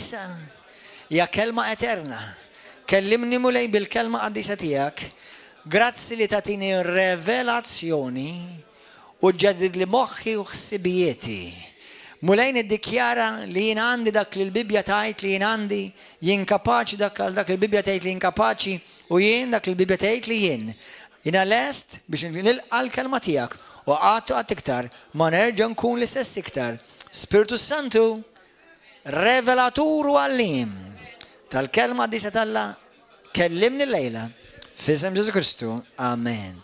qaddisa. Hija kelma eterna. Kellimni Mulej bil-kelma qaddisa tiegħek. Grazzi li tagħtini revelazzjoni u ġġeddidli moħħi u ħsibijieti. Mulej niddikjara li jien għandi dak li l-Bibbja tgħid li jien għandi, jien kapaċi dak għal dak li l-Bibbja tgħid li jien kapaċi u jien dak li l-Bibbja tgħid li jien. Jiena lest biex nilqa' l-kelma tiegħek u qatt u qatt iktar ma nerġa' nkun l-istess iktar. Spirtu Santu, revelatur u għalliem tal-kelma qaddisa t'Alla, kellimni llejla f'isem Ġesù Kristu. Amen.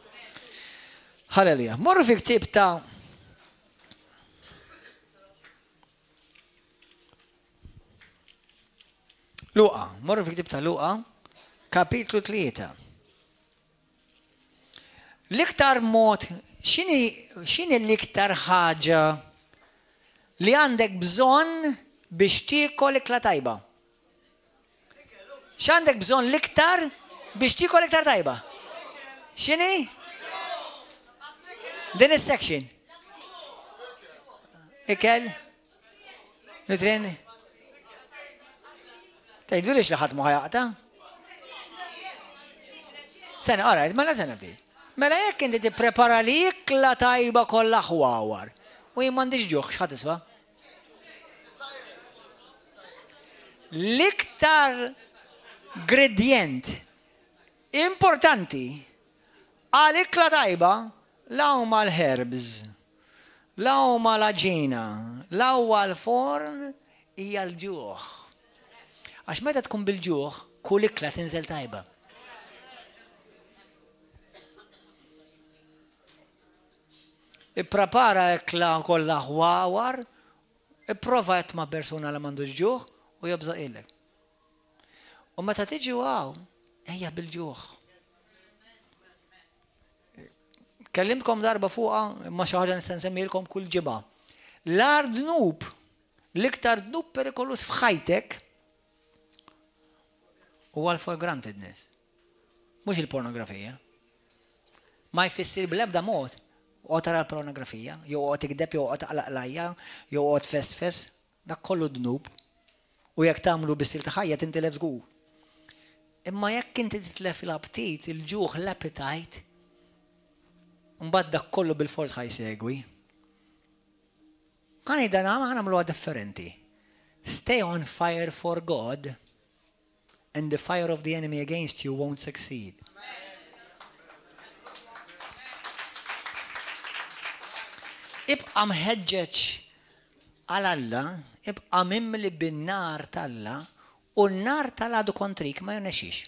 Halleluja. Morru fi ktieb ta' Luqa, morru fi ktieb ta' Luqa, kapitlu 3. L-iktar mod, x'inhi l-iktar ħaġa li għandek bżonn biex tiekol ikla tajba? X'għandek bżonn l-iktar biex tiekol iktar tajba? X'inhi? Din is-section. Ikel? Nutrien? Tgħidulix li ħadd ma ħajaqta? Sena, all right, mela sena ftit. Mela jekk inti tipprepara li ikla tajba kollha ħwawar u jien m'għandix ġuħ, x'ħa tiswa? L-iktar gredjent importanti għal ikla tajba la huma l-herbs, La huma l-għaġina, la huwa l-forn, hija l-ġuħ. Għax meta tkun bil-ġuħ, kull ikla tinżel tajba. Ipprepara ikla kollha ħwawar, ipprova itma' persuna li m'għandux ġuħ u jobżoq ilek. U meta tiġi hawn, ejja bil-ġuħ. Kellimtkom darba fuqha, imma xi ħaġa nista' nsemmilkom kull ġimgħa. L-agħar dnub, l-iktar dnub perikoluż f'ħajtek huwa l-for grantedness. Mhux il-pornografija. Ma jfissir bl-ebda mod oqgħod tara l-pornografija, jew oqgħod tikdeb, jew oqgħod taqlaq lajja, jew oqgħod fesfes, dak kollu dnub. U jekk tagħmlu bi stil ta' ħajja tintilef żgur. Imma jekk inti titlef l-aptit, il-ġuħ, l-appetite, mbagħad dak kollu bilfors ħa jsegwi. Ħa ngħidha ħa nagħmluha differenti. Stay on fire for God and the fire of the enemy against you won't succeed. Ibqa' mħeġġeġ għal Alla, ibqa' mimli bin-nar t'Alla U n-nar tal-għadu kontrik ma jirnexxix.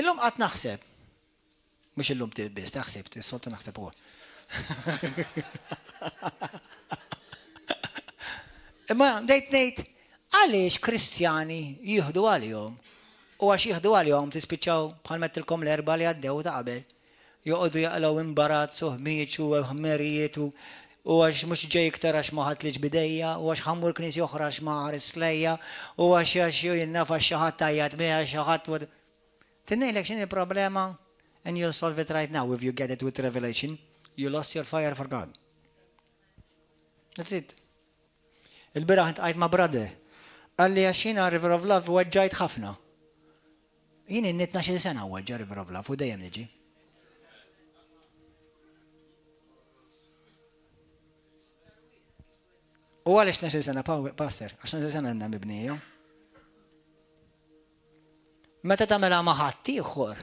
Illum qatt naħseb, mhux illum biss, taħseb, is-soltu naħseb ukoll. Imma bdejt ngħid għaliex Kristjani jieħdu għalihom u għax jieħdu għalihom tispiċċaw bħal mettilkom l-erba' li għaddew ta' qabel. Joqogħdu jaqilgħu imbarazz u ħmieġ u ħmerijiet u u għax mhux ġej iktar għax ma ħadtlix b'idejja u għax ħa mmur knisja oħra għax ma ħaristx lejja u għax għax jien naf għax xi ħadd għajjat miegħi għax xi ħadd Trid ngħidlek x'inhi l-problema and you'll solve it right now if you get it with revelation, you lost your fire for God. That's it. Il-bieraħ iltqajt ma' brother. Qalli għax jiena River of Love weġġajt ħafna. Jien inni 12-il sena weġġa' River of Love u dejjem niġi. U għaliex 12-il sena, Pastor? Għax 12-il sena għandna mibnija. Meta tagħmilha ma' ħadd ieħor,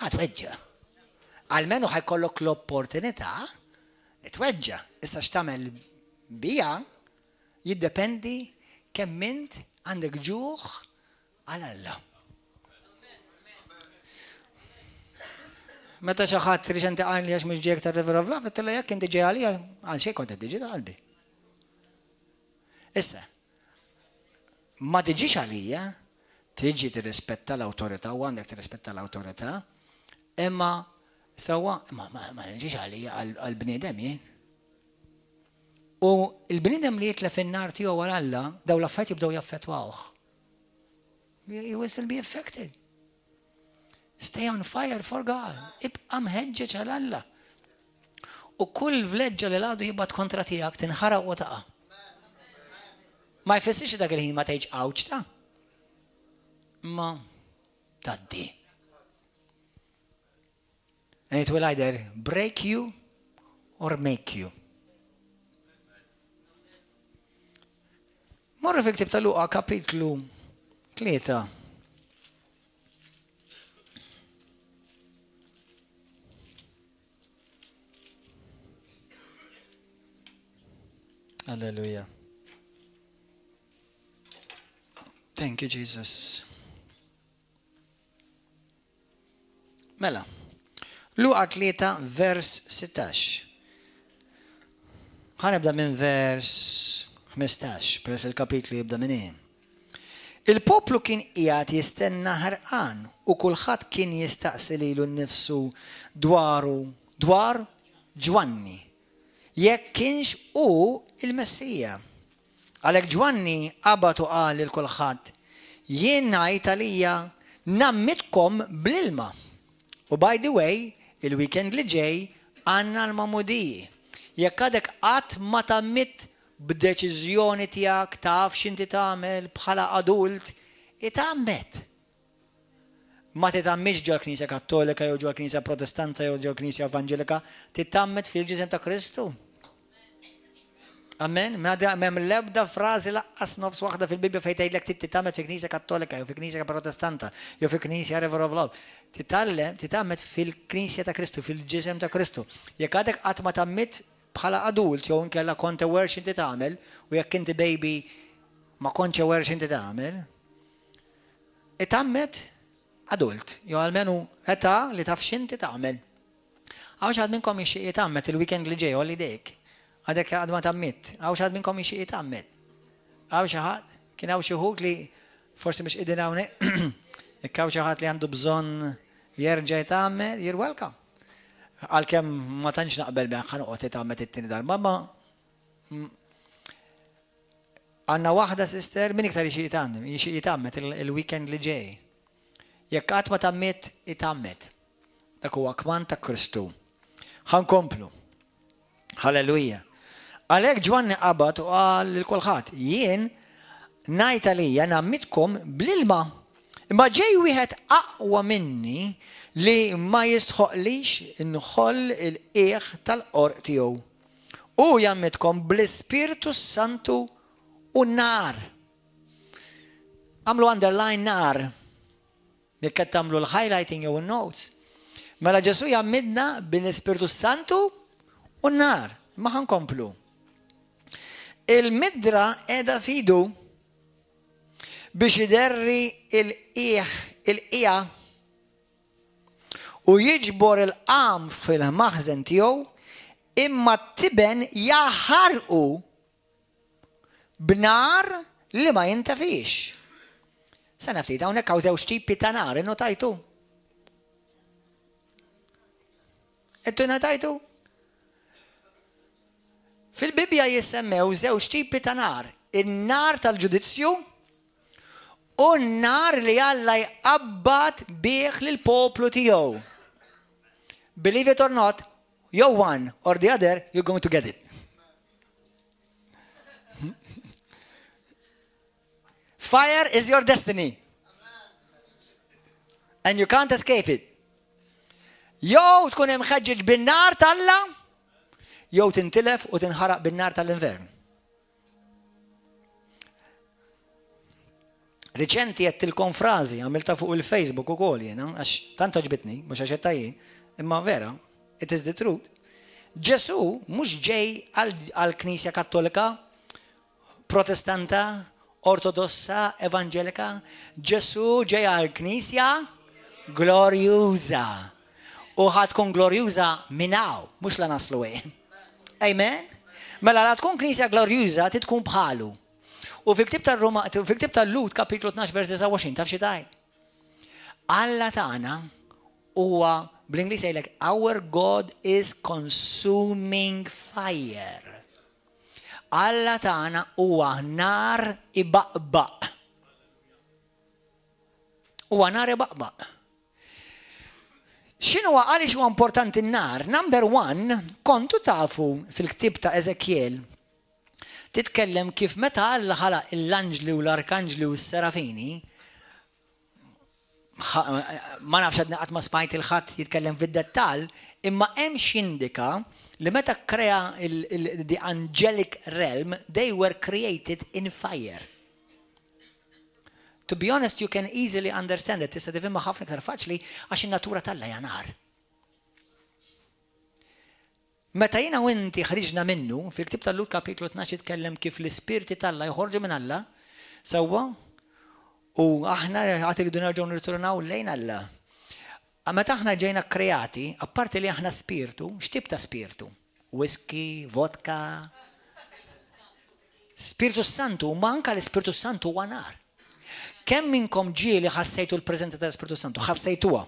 ħa tweġġa'. Almenu ħa jkollok l-opportunità li tweġġa'. Issa x'tagħmel biha jiddependi kemm int għandek ġuħ għal Alla. Meta xi ħadd riċenti qal li għax mhux ġej aktar River of Love, għedtilha jekk inti ġej għalija għal xejn kont qed tiġi ta' qalbi. Issa, ma tiġix għalija, tiġi tirrispetta l-awtorità u għandek tirrispetta l-awtorità, imma sewwa, imma ma tiġix għalija għall-bniedem jien. U l-bniedem li jitlef in-nar tiegħu għal Alla, dawn l-affarijiet jibdew jaffettwawh. You will still be affected. Stay on fire for God. Ibqa' mħeġġeġ għal Alla. U kull vleġġa li l-għadu jibgħat kontra tiegħek tinħaraq u taqa'. Ma jfissirx li dak il-ħin ma tgħidx awċ ta' imma tgħaddi. And it will either break you or make you. Morru fil-ktib ta' Luqa kapitlu 3. Alleluja. Thank you, Jesus. Mela, Luqa 3 vers 16. Ħanibda minn vers 15, peress il-kapitlu jibda minn hemm. Il-poplu kien qiegħed jistenna ħerqan u kulħadd kien jistaqsi lilu nnifsu dwaru dwar Ġwanni, jekk kienx hu l-Messija. Għalhekk Ġwanni qabad u qal lil kulħadd, Jien ngħid għalija ngħammidkom bl-ilma. U by the way, il-weekend li ġej għandna l-magħmudiji. Jekk għadek qatt ma tgħammidt b'deċiżjoni tiegħek taf x'inti tagħmel bħala adult, itgħammed. Ma titgħammidx ġol-Knisja Kattolika jew ġol-Knisja Protestanta jew ġol-Knisja Evanġelika, titgħammed fil-ġisem ta' Kristu. Amen. Ma hemm l-ebda frażi laqqas nofs waħda fil-Bibbja fejn tgħidlek trid titgħammed fi Knisja Kattolika jew fi Knisja Protestanta jew fi Knisja River of Love. Titgħallem, titgħammed fil-Knisja ta' Kristu, fil-ġisem ta' Kristu. Jekk għadek qatt ma tgħammidt bħala adult jew inkella kont aware x'inti tagħmel u jekk inti baby ma kontx aware x'inti tagħmel, Itgħammed adult, jew almenu età li taf x'inti tagħmel. Hawn xi ħadd minnkom jixtieq jitgħammed il-weekend li ġej, għolli jdejk. Għadek għad ma tgħammidt. Hawn xi ħadd minnkom jixtieq jitgħammed. Hawn xi ħadd? Kien hawn xi wħud li forsi mhux qegħdin hawnhekk. Jekk hawn xi ħadd li għandu bżonn jerġa' jitgħammed, you're welcome. Għalkemm ma tantx naqbel miegħek ħa noqgħod titgħammed it-tieni darba, ma Għandna waħda sister, min iktar jixtieq jitgħallem, jixtieq jitgħammed il-weekend li ġej. Jekk qatt ma tgħammidt, itgħammed. Dak huwa kmand ta' Kristu. Ħa nkomplu. Halleluja. Għalhekk Ġwanni qabad u qal lil kulħadd, jien ngħid għalija ngħammidkom bl-ilma. Imma ġej wieħed aqwa minni li ma jistħoqlix nħoll il-qiegħ tal-qorq tiegħu. Hu jgħammidkom bl-Ispirtu s-Santu u n-nar. Għamlu underline nar. Jekk qed tagħmlu l-highlighting jew in-notes. Mela Ġesù jgħammidna bil-Ispirtu s-Santu u n-nar. Imma ħa nkomplu. Il-midra qiegħda f'idu biex iderri il-qiegħ il-qiegħa U jiġbor il-qamħ fil-maħżen tiegħu, imma t-tiben jaħarqu b'nar li ma jintefiex. Sena ftit, hawnhekk hawn żewġ tipi ta' nar, innotajtu? Intu notajtu? Fil-Bibbja jissemmew żewġ tipi ta' nar, in-nar tal-ġudizzju u n-nar li Alla jqabbad bih lill-poplu tiegħu. Believe it or not, jew one or the other, you're going to get it. Fire is your destiny. And you can't escape it. Jew tkun hemm ħeġġeġ bin-nar t'Alla, jew tintilef u tinħaraq bin-nar tal-infern. Riċenti għedtilkom frażi, għamilta fuq il-Facebook ukoll jiena, għax tant għoġbitni, mhux għax għedtha jien, imma vera, it is the truth. Ġesù mhux ġej għall-Knisja Kattolika, Protestanta, Ortodossa, Evanġelika, Ġesù ġej għall-Knisja glorjuża. U ħa tkun glorjuża minn hawn, mhux la naslu hemm. Amen? Mela la tkun knisja glorjuża trid tkun bħalu. U fil-ktib tar-Ruma, fil-ktib tal-Lut kapitlu 12 vers 29 taf xi tgħid? Alla tagħna huwa bl-Ingliż jgħidlek our God is consuming fire. Alla tagħna huwa nar ibaqbaq. Huwa nar ibaqbaq. X'inhuwa għaliex huwa importanti n-nar? Number one, kontu tafu fil-ktieb ta' Ezekiel, Titkellem kif meta Alla ħalaq l-anġli u l-arkanġli u s-serafini, ma nafx għadni qatt ma smajt il-ħadd jitkellem fid-dettall, imma hemm x'jindika li meta kkrea the angelic realm, they were created in fire. To be honest, you can easily understand it, tista' tifhimha ħafna iktar faċli għax in-natura t'Alla hija nar. Meta jiena u inti ħriġna minnu, fil-ktieb tal-Lhud kapitlu 12 jitkellem kif l-ispirti t'Alla joħorġu minn Alla, sewwa, u aħna għad irridu nerġgħu nirritornaw lejn Alla. Meta aħna ġejna kkreati, apparti li aħna spirtu, x'tip ta' spirtu? Whisky, vodka? Spirtu Santu, ma anka l-Ispirtu Santu huwa nar. Kemm minnkom ġieli ħassejtu l-preżenza tal-Ispirtu Santu? Ħassejtuha?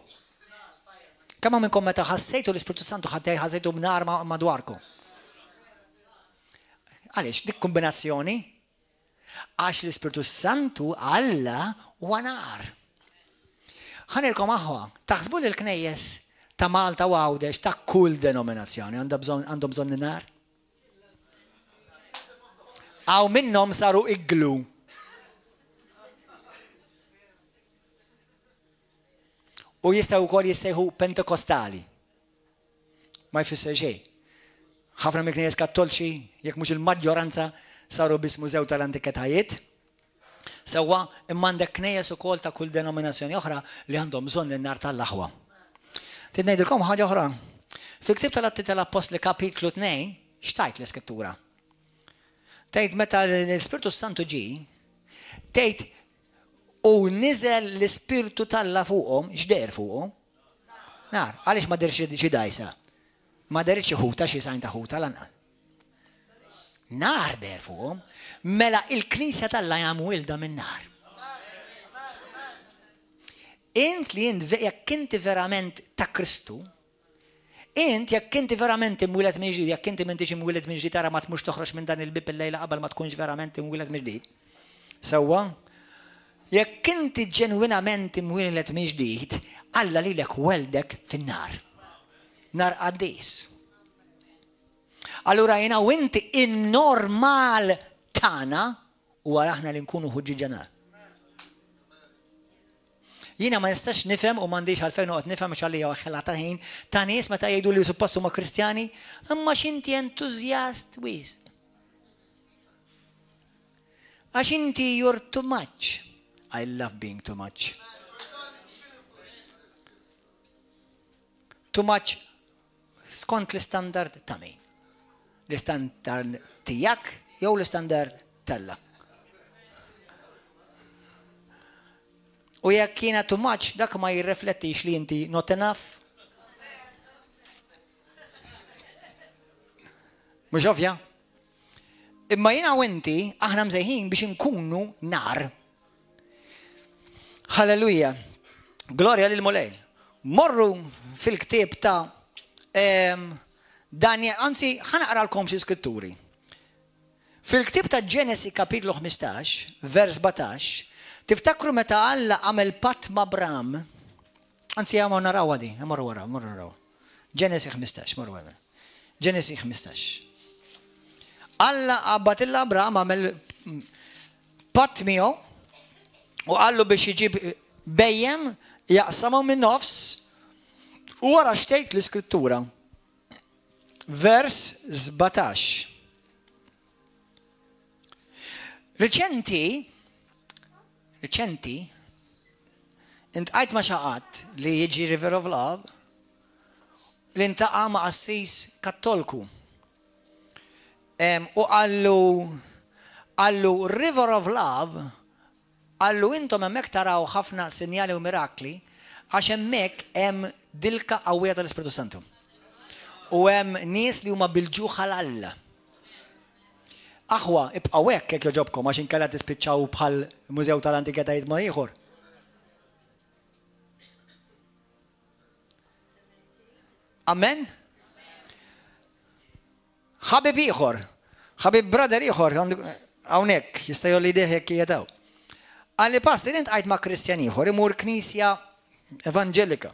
Kemm minnkom meta ħassejtu l-Ispirtu Santu ħassejtu b'nar madwarkom? Għaliex, dik kombinazzjoni? Għax l-Ispirtu Santu Alla huwa nar. Ħanilkom aħwa, taħsbu li l-knejjes ta' Malta u Għawdex ta' kull denominazzjoni għandhom bżonn nar? Hawn minnhom saru iglu. U jistgħu wkoll jissejħu Pentekostali. Ma jfisser xejn. Ħafna mill-knejjes kattolċi, jekk mhux il-maġġoranza, saru biss mużew tal-antiketajiet. Sewwa, imma għandek knejjes ukoll ta' kull denominazzjoni oħra li għandhom bżonn in-nar tal-aħwa. Trid ngħidilkom ħaġa oħra. Fil-ktieb tal-Atti tal-Appostli kapitlu 2, x'tgħid l-Iskrittura? Tgħid meta l-Ispirtu Santu ġie, tgħid u niżel l-Ispirtu t'Alla fuqhom, x'deher fuqhom? Nar. Għaliex ma deherx xi dgħajsa? Ma deritx xi ħuta, xi sajn ta' ħuta lanqas. Nar deher fuqhom. Mela il-Knisja t'Alla hija mwielda minn nar. Int li int jekk inti verament ta' Kristu, int jekk inti verament imwieled minn ġdid, jekk inti m'intix imwieled minn ġdid ara ma tmux toħroġ minn dan il-bieb illejla qabel ma tkunx verament imwieled minn ġdid. Sewwa? Jekk inti ġenwinament imwieled minn ġdid, Alla lilek weldek fin-nar. Nar qaddis. Allura jiena u inti in-normal tagħna huwa aħna li nkunu ħuġġieġa nar. Jiena ma nistax nifhem u m'għandix għalfejn noqgħod nifhem għax għalija ħela ta' ħin ta' nies meta jgħidu li suppost huma Kristjani, imma x'inti entużjast wisq. Għax inti you're too much. I love being too much. Too much Skont l-istandard ta' min? L-istandard tiegħek jew l-istandard t'Alla? U jekk jiena too much, dak ma jirreflettix li inti not enough? Mhux ovvja? Imma jiena u inti aħna msejħin biex inkunu nar. Halleluja. Glorja lil Mulej. Morru fil-ktieb ta' Daniel, anzi ħanaqralkom xi skritturi. Fil-ktieb ta' Ġenesi kapitlu 15, vers 17, tiftakru meta Alla għamel patt ma' Abram, anzi għamma naraw għadi, morru wara, morru naraw. Ġenesi 15, morru għada. Ġenesi 15. Alla qabad il Abram għamel patt miegħu u qallu biex iġib bejjem jaqsamhom minn nofs u wara xtejt l-iskrittura. Vers 17. Riċenti, riċenti, intqajt ma' xi ħadd li jiġi River of Love li ntaqa' ma' qassis Kattolku. U qallu, qallu River of Love, qallu intom hemmhekk taraw ħafna sinjali u mirakli għax hemmhekk hemm dilka qawwija tal-Ispirtu Santu. U hemm nies li huma bil-ġuħ għal Alla. Aħwa, ibqgħu hekk jekk jogħġobkom għax inkella tispiċċaw bħal Mużew tal-Antikitajiet ma' ieħor. Amen? Ħabib ieħor, ħabib brother ieħor hawnhekk jista' jolli idejh jekk qiegħed hawn. Qalli pastor int qajt ma' Kristjan ieħor imur knisja evanġelika.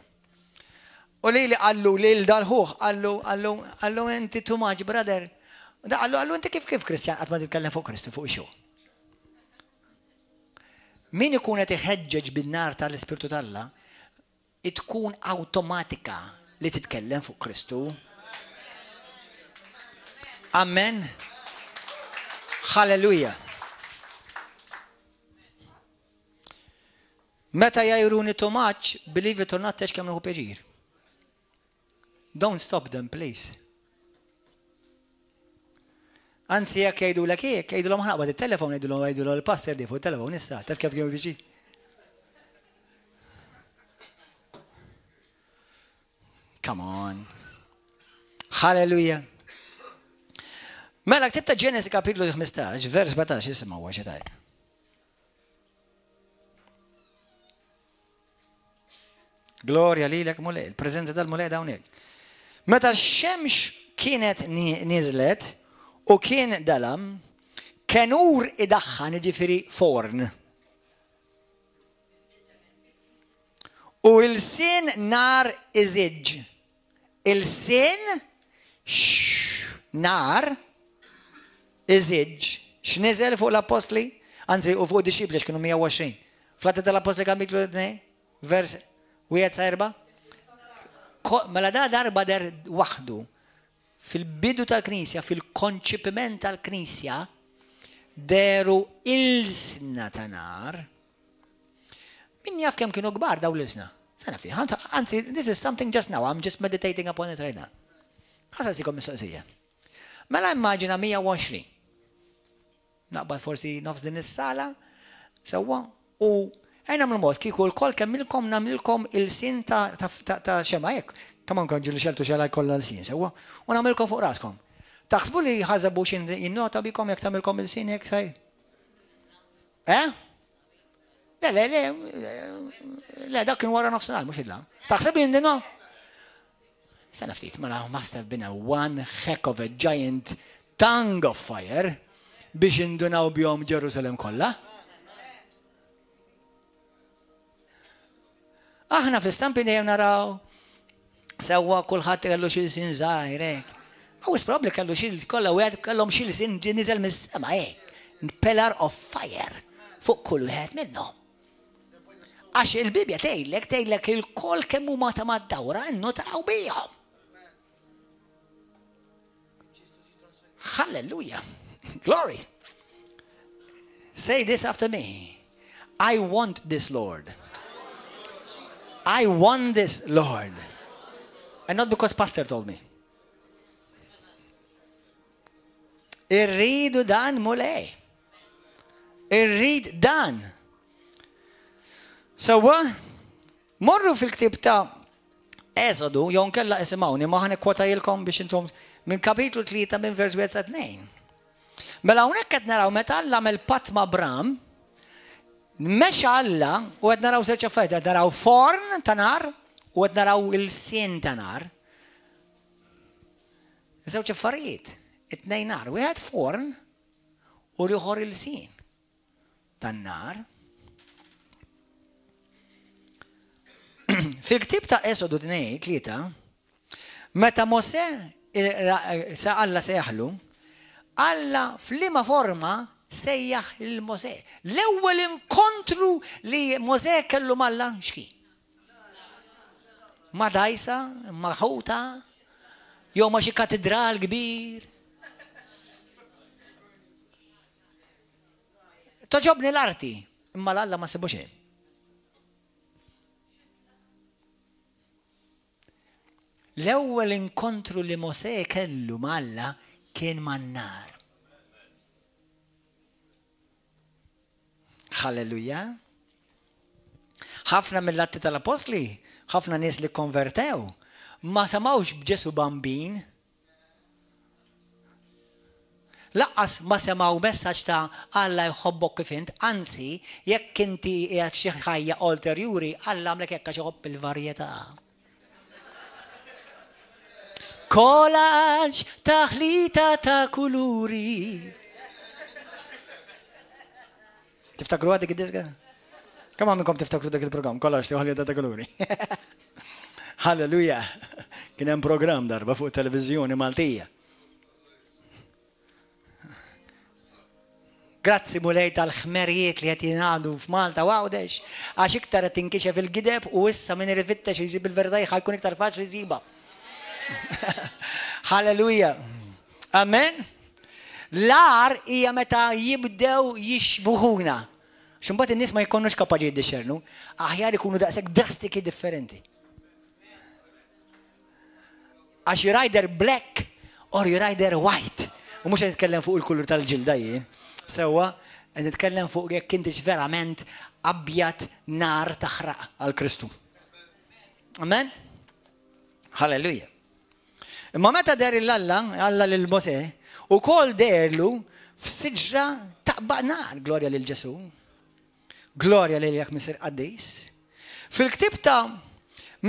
U lili qallu lil dal-ħuh qallu qallu qallu inti too much brother. Da qallu qallu inti kif kif Kristjan qatt ma titkellem fuq Kristu fuq xu. Min ikun qed iħeġġeġ bin-nar tal-Ispirtu t'Alla, tkun awtomatika li titkellem fuq Kristu. Amen. Halleluja. Meta jgħajruni too much, believe it or not, tgħidx kemm nieħu pjaċir. Don't stop them, please. Anzi, jekk jgħidulek hekk, jgħidulhom ħnaqbad it-telefon, jgħidulhom jgħidulhom il-pastor di fuq it-telefon issa, taf kif kemm pjaċir. Come on. Hallelujah. Mela, ktib ta' Ġenesi kapitlu 15, vers 17, jisimgħu għax tajt. Glorja lilek Mulej, il-preżenza tal-Mulej hawnhekk. Meta x-xemx kienet niżlet u kien dalam, kenur idaħħan jiġifieri forn. U ilsien nar iżiġġ. Ilsien nar iżiġġ. X'niżel fuq l-appostli? Anzi, u fuq dixxipli kienu 120. Fl-Atti tal-Appostli kapitlu 2, vers 1 sa 4. Mela da darba der waħdu fil-bidu tal-Knisja, fil-konċipiment tal-Knisja, deru ilsna ta' nar. Min jaf kemm kienu kbar daw l-ilsna? Sa nafti, anzi, this is something just now, I'm just meditating upon it right now. Ħa sikom mistoqsija. Mela immaġina 120. Naqbad forsi nofs din is-sala, sewwa, u ejja nagħmlu mod kieku lkoll kemm ilkom nagħmlilkom ilsien ta' ta' xemgħa hekk, kemm hawn ġieli xeltu xela jkollha lsien sewwa, u nagħmilkom fuq raskom. Taħsbu li ħażebux jinnota bikom jekk tagħmilkom ilsien hekk saj? Eh? Le, le, le, le, dak kien wara nofsinhar, mhux illa. Taħseb jindino? Sena ftit, mela must have been a one heck of a giant tongue of fire biex indunaw bihom Ġerusalem kollha. Aħna fl-istampi dejjem naraw sewwa kulħadd kellu xi sin żgħir hekk. Ma wis probabbli kellu xi kollha wieħed kellhom xi sin ġie niżel mis-sema hekk. Pillar of fire fuq kull wieħed minnhom. Għax il-Bibbja tgħidlek tgħidlek il-kol kemm huma ta' mad-dawra nnotaw bihom. Hallelujah. Glory. Say this after me. I want this, Lord. I want this, Lord. And not because pastor told me. Irridu dan mulej. Irrid dan. Sewwa, morru fil-ktib ta' Eżodu, jew nkella isimgħuni, ma ħa nikkwotajilkom biex intom minn kapitlu 3 minn vers 1 sa 2. Mela hawnhekk qed naraw meta Alla għamel patt ma' Abram, mexa Alla u qed naraw żewġ affarijiet, qed naraw forn ta' nar u qed naraw il-sien ta' nar. Żewġ affarijiet, it-tnejn nar, wieħed forn u l-ieħor il-sien. tan-nar. Fil-ktieb ta' Esodu 2, 3, meta Mosè sa Alla sejjaħlu, Alla f'liema forma sejjaħ lil Mosè. L-ewwel inkontru li Mosè kellu m'Alla x'kien? Ma' dgħajsa, ma' ħuta, jew ma' xi katidral kbir. Toġobni l-arti, imma l-Alla ma sibu xejn. L-ewwel inkontru li Mosè kellu ma' Alla kien man-nar. Halleluja. Ħafna mill-Atti tal-Appostli, ħafna nies li konvertew, ma samawx b'Ġesu bambin. Lanqas ma semgħu messaġġ ta' Alla jħobbok kif int, anzi, jekk inti qiegħed f'xi ħajja ulterjuri, Alla għamlek hekk għax iħobb il-varjetà. Collage, taħlita ta' kuluri. Tiftakruha dik id-diska? Kemm hawn minnkom tiftakru dak il-programm? Collage, taħlita ta' kuluri. Halleluja! Kien hemm programm darba fuq televiżjoni Maltija. Grazzi Mulej tal-ħmerijiet li qed jingħadu f'Malta u Għawdex, għax iktar qed tinkixef il-gideb u issa min irid ifittex jsib il-verità ħa jkun iktar faċli jsibha. Halleluja. Amen. L-agħar hija meta jibdew jixbuhuna. X'imbagħad in-nies ma jkunux kapaċi jiddixxernu, aħjar ikunu daqshekk drastiki differenti. Għax you're either black or you're either white. U mhux qed nitkellem fuq il-kulur tal-ġilda jien. Sewwa, qed nitkellem fuq jekk intix verament abjad nar taħraq għal Kristu. Amen? Halleluja. Imma meta der il-Alla, Alla lil Mosè, u kol derlu f'siġra taqbaq nar, glorja lil Ġesu. Glorja lilek Missier Qaddis. Fil-ktieb ta'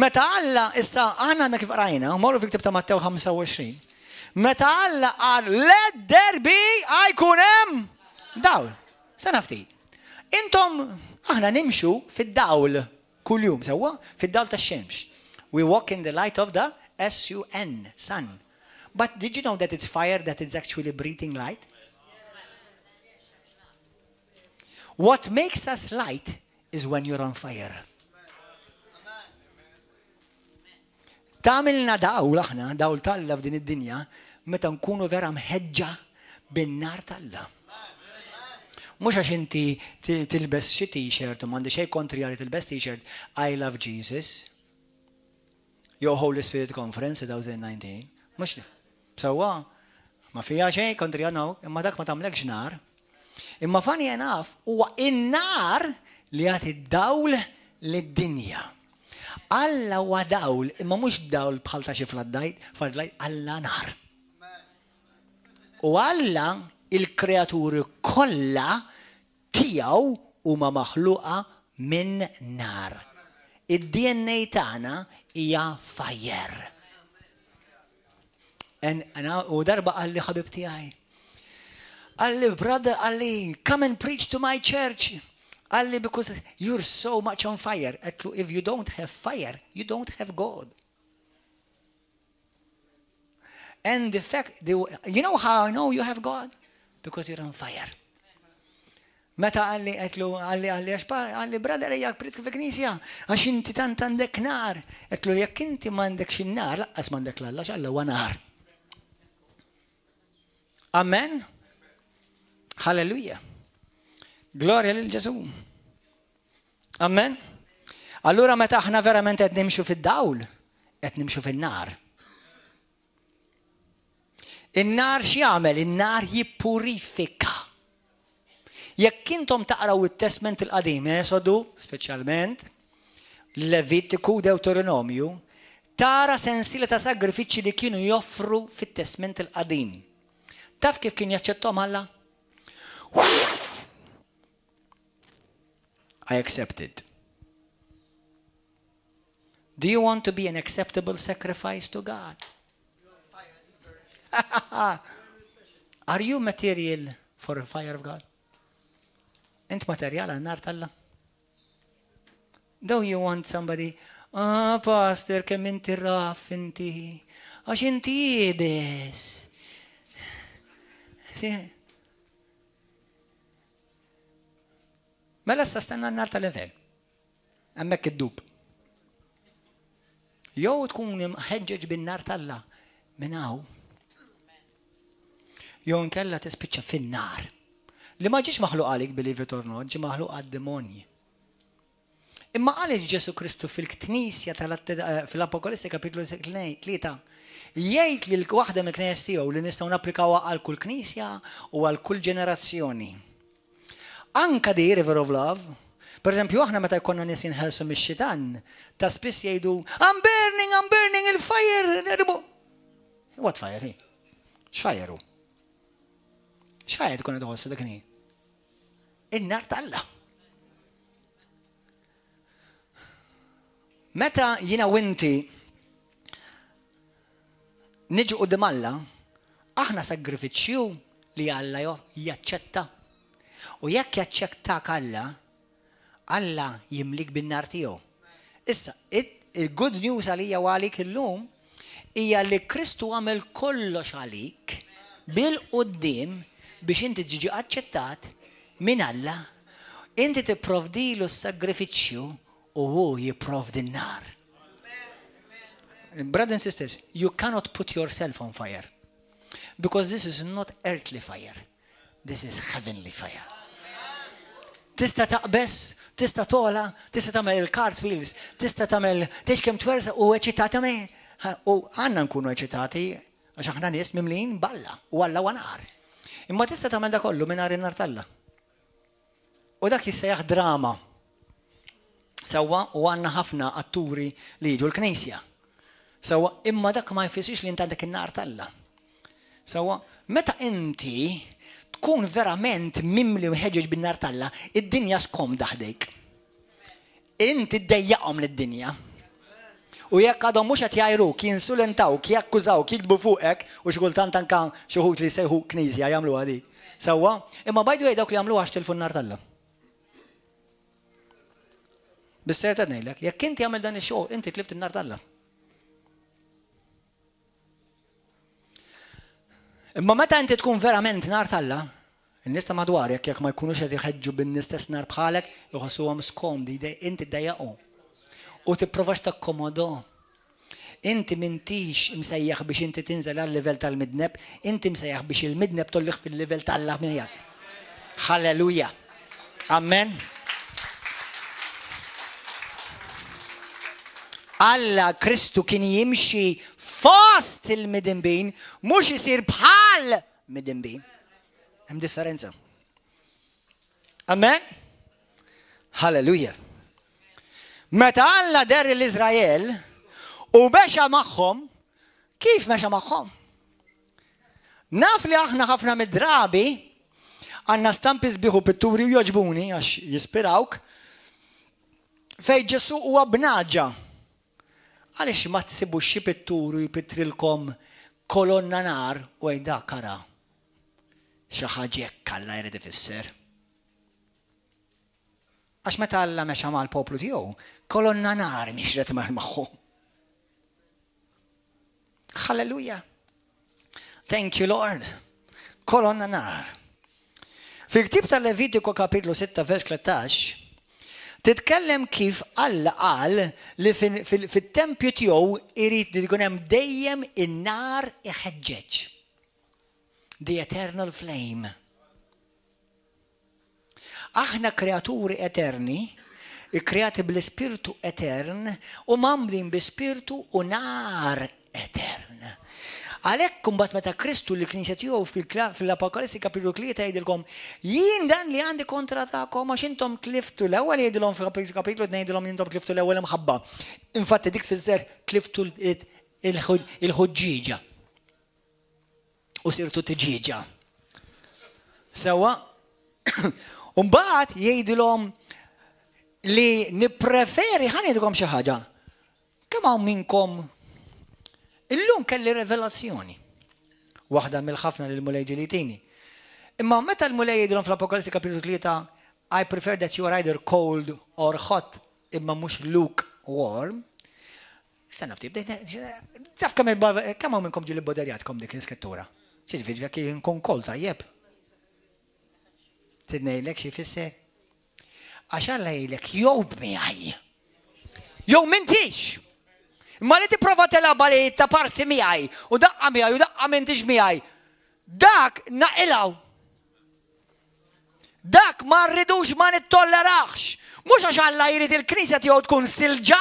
meta Alla issa aħna għandna kif qrajna, morru fil-ktieb ta' Mattew 25. Meta Alla qal let there be jkun hemm dawl. Sena ftit. Intom aħna nimxu fid-dawl kuljum sewwa, fid-dawl tax-xemx. We walk in the light of the S-U-N, sun. But did you know that it's fire that is actually breathing light? What makes us light is when you're on fire. Tagħmilna dawl aħna, dawl t'Alla f'din id-dinja, meta nkunu vera mħeġġa bin-nar t'Alla. Mhux għax inti tilbes xi t-shirt u m'għandi xejn kontri li tilbes t-shirt I love Jesus. Jew Holy Spirit Conference 2019. Mhux sewwa ma fija xejn kontri għanaw, imma dak ma tagħmlekx nar. Imma funny enough, huwa in-nar li jagħti d-dawl lid-dinja. Alla huwa dawl, imma mhux dawl bħal ta' xi floodlight, floodlight, Alla nar. U Alla il-kreaturi kollha tiegħu huma maħluqa minn nar. Id-DNA tagħna hija fire. U darba qalli ħabib tiegħi. Qalli, brother, qalli, come and preach to my church. Qalli, because you're so much on fire. Għedtlu, if you don't have fire, you don't have God. And the fact, the, you know how I know you have God? Because you're on fire. Meta qalli għedtlu qalli qalli għax qalli brother ejja pritka fil-knisja għax inti tant għandek nar. Għedtlu jekk inti m'għandekx in-nar laqqas m'għandek l-Alla għax Alla huwa nar. Amen. Halleluja. Glorja lil Ġesu. Amen. Allura meta aħna verament qed nimxu fid-dawl, qed nimxu fin-nar. In-nar x'jagħmel? In-nar jippurifika. Jekk intom taqraw it-Testment il-Qadim, Esodu, speċjalment, Levitiku, Deuteronomju, tara sensiela ta' sagrifiċċji li kienu joffru fit-Testment il-Qadim. Taf kif kien jaċċettom Alla? I accept it. Do you want to be an acceptable sacrifice to God? Are you material for the fire of God? Int materjal għan-nar t'Alla? Do you want somebody, ah, pastor, kemm inti raf inti, għax inti iebes. Mela issa stenna n-nar tal-infern. Hemmhekk iddub. Jew tkun imħeġġeġ bin-nar t'Alla minn hawn. Jew inkella tispiċċa fin-nar. Li ma ġiex maħluq għalik believe it or not, ġie maħluq għad-demonji. Imma għaliex Ġesu Kristu fil-Knisja eh, fil-Apokalisse kapitlu 3 jgħid lil waħda mill-knejjes tiegħu li nistgħu napplikawha għal kull knisja u għal kull ġenerazzjoni. Anka di River of Love, per eżempju aħna meta jkollna nies jinħelsu mix-xitan, ta' spiss jgħidu I'm burning, I'm burning, il-fire! What fire hi? X'fire hu? X'fire tkun qed tħossu dak il In-nar t'Alla. Meta jiena u inti niġu quddiem Alla, aħna sagrifiċċju li Alla jaċċetta. U jekk jaċċettak Alla, Alla jimlik bin-nar tiegħu. Issa, il-good news għalija u għalik illum hija li Kristu għamel kollox għalik bil-quddiem biex inti tiġi aċċettat. Minn Alla. Inti tipprovdilu s-sagrifiċċju u hu jipprovdi n-nar. Brothers and sisters, you cannot put yourself on fire. Because this is not earthly fire. This is heavenly fire. Tista' taqbeż, tista' tola, tista' tagħmel il-cartwheels, tista' tagħmel tgħix kemm twersa u eċitata me. U għandna nkunu eċitati għax aħna nies mimlin b'Alla u Alla huwa nar. Imma tista' tagħmel da kollu mingħajr in-nar t'Alla. U dak jissejjaħ drama. Sewwa u għandna ħafna atturi li jiġu l-knisja. Sewwa, imma dak ma jfissirx li inti għandek in-nar t'Alla. Sewwa, meta inti tkun verament mimli u mħeġġeġ bin-nar t'Alla, id-dinja skomda ħdejk. Inti ddejjaqhom lid-dinja. U jekk għadhom mhux qed jgħajruk, jinsulentawk, jakkużawk, jigdbu fuqek, u xi kultant anke xi wħud li jsejħu knisja jagħmluha dik. Sewwa? Imma by the way dawk li jagħmluha għax tilfu n-nar t'Alla. Bis-serjetà ngħidlek, jekk inti għamel dan ix-xogħol, inti tlift in-nar t'Alla. Imma meta inti tkun verament nar t'Alla, in-nies ta' madwarek jekk ma jkunux qed iħeġġu bin-istess nar bħalek, iħossuhom skomdi, inti ddejjaqhom. U tipprovax takkomodhom. Inti m'intix imsejjaħ biex inti tinżel għal-livell tal-midneb, inti msejjaħ biex il-midneb tgħollih fil-livell t'Alla miegħek. Halleluja. Amen. Alla Kristu kien jimxi fost il-midinbin, mhux isir bħal midinbin. Hemm differenza. Amen. Halleluja. Meta Alla der l-Iżrael u mexa magħhom, kif mexa magħhom? Naf li aħna ħafna mid-drabi għandna stampi sbieħ u pitturi u jogħġbuni għax jispirawk fejn Ġesù huwa b'nagħġa. Għaliex ma tsibux xi pittur u jpittrilkom kolonna nar u għid dak ara xi ħaġa hekk Alla jrid ifisser. Għax meta Alla mexa mal-poplu tiegħu, kolonna nar mixret magħhom. Halleluja. Thank you, Lord. Kolonna nar. Fil-ktib tal-Levitiku kapitlu 6 vers 13, titkellem kif Alla qal li fit-tempju tiegħu irid li jkun hemm dejjem in-nar iħeġġeġ. The eternal flame. Aħna kreaturi eterni, ikkreati bl-Ispirtu etern u mgħammdin bi Spirtu u nar etern. Għalhekk imbagħad meta Kristu lill-Knisja tiegħu fl-Apokalissi kapitlu 3 jgħidilkom, Jien dan li għandi kontra tagħkom għax intom tliftu l-ewwel jgħidilhom fil-kapitlu 2 jgħidilhom intom tliftu l-ewwel imħabba. Infatti dik tfisser tliftu il-ħuġġieġa. U sirtu tiġieġa. Sewwa? U mbagħad jgħidilhom li nippreferi ħa ngħidilkom xi ħaġa. Kemm hawn minnkom illum kelli revelazzjoni. Waħda mill-ħafna li l-Mulej ġieli jtini. Imma meta l-Mulej jgħidilhom fl-Apokalissi kapitlu 3, I prefer that you are either cold or hot, imma mhux lukewarm. Stenna ftit, taf kemm kemm hawn minnkom ġieli bboderjatkom dik l-iskrittura? X'jiġifieri jekk inkun cold tajjeb? Trid ngħidlek xi jfisser? Għax Alla jgħidlek jew miegħi jew m'intix. Imma li tipprova tilgħabha li ta' parsi miegħi u daqqa miegħi u daqqa m'intix miegħi, dak naqilgħu. Dak ma rridux ma nittolleraħx. Mhux għax Alla jrid il-Knisja tiegħu tkun silġa.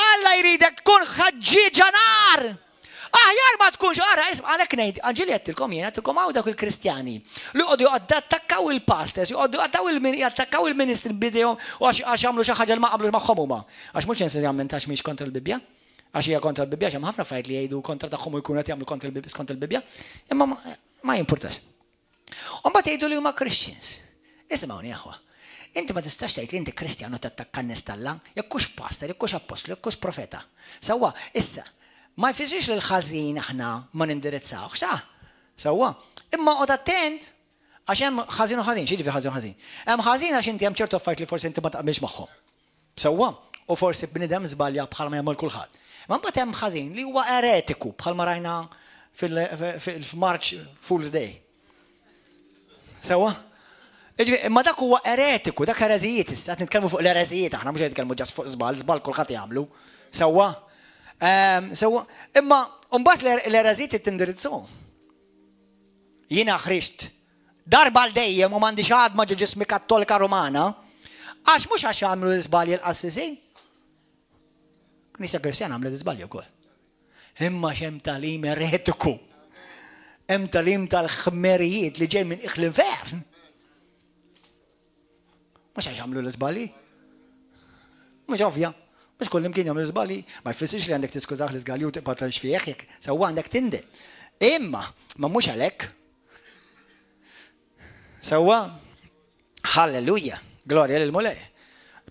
Alla jridek tkun ħaġġieġa nar. Aħjar ma tkunx, ara, isma' għalhekk ngħid, ġieli għedtilkom jien, għedtilkom hawn dawk il-Kristjani li joqogħdu jattakkaw il-pastors, joqogħdu jattakkaw il-ministri b'idejhom u għax jagħmlu xi ħaġa li ma qablux magħhom huma. Għax mhux neċessarjament għax mhix kontra l-Bibbja. Għax hija kontra l-Bibbja, għax hemm ħafna affarijiet li jgħidu kontra tagħhom u jkunu qed jagħmlu kontra skont il-Bibbja, imma ma jimpurtax. U mbagħad jgħidu li huma Christians. Isimgħuni aħwa. Inti ma tistax tgħid li inti Kristjan u tattakka n-nies t'Alla, jekk hux pastor, jekk hux appostlu, jekk hux profeta. Sewwa, issa, ma jfissirx li l-ħażin aħna ma nindirizzawhx, sa? Sewwa. Imma oqgħod attent għax hemm ħażin u ħażin, x'jiġifieri ħażin u ħażin? Hemm ħażin għax inti hemm ċertu affarijiet li forsi inti ma taqbilx magħhom. Sewwa, u forsi bniedem żbalja bħalma jagħmel kulħadd. Imma mbagħad hemm ħażin li huwa eretiku bħalma rajna fil-March Fool's Day. Sewwa? Ma dak huwa eretiku, dak ereżijiet issa, qed nitkellmu fuq l-ereżijiet aħna mhux qed nitkellmu ġast fuq żball, żball kulħadd jagħmlu. Sewwa? Ehm, sewwa, imma mbagħad l-ereżijiet tindirizzhom. Jiena ħriġt darba għal dejjem u m'għandix għadma ġo ġismi Kattolika Rumana, għax mhux għax għamlu l-iżbalji l-qassisin. Knisja Kristjana għamlet iżbalji wkoll. Imma x'hemm tagħlim eretiku. Hemm tagħlim tal-ħmerijiet li ġej minn qiegħ l-infern. Mhux għax jagħmlu l-iżbalji. Mhux ovvja. Mhux kull imkien jagħmlu l-iżbalji, ma jfissirx li għandek tiskużah l-iżgalji u tibqa' tgħix fih jekk sewwa għandek tindem. Imma ma mhux għalhekk. Sewwa? Halleluja! Glorja lil Mulej.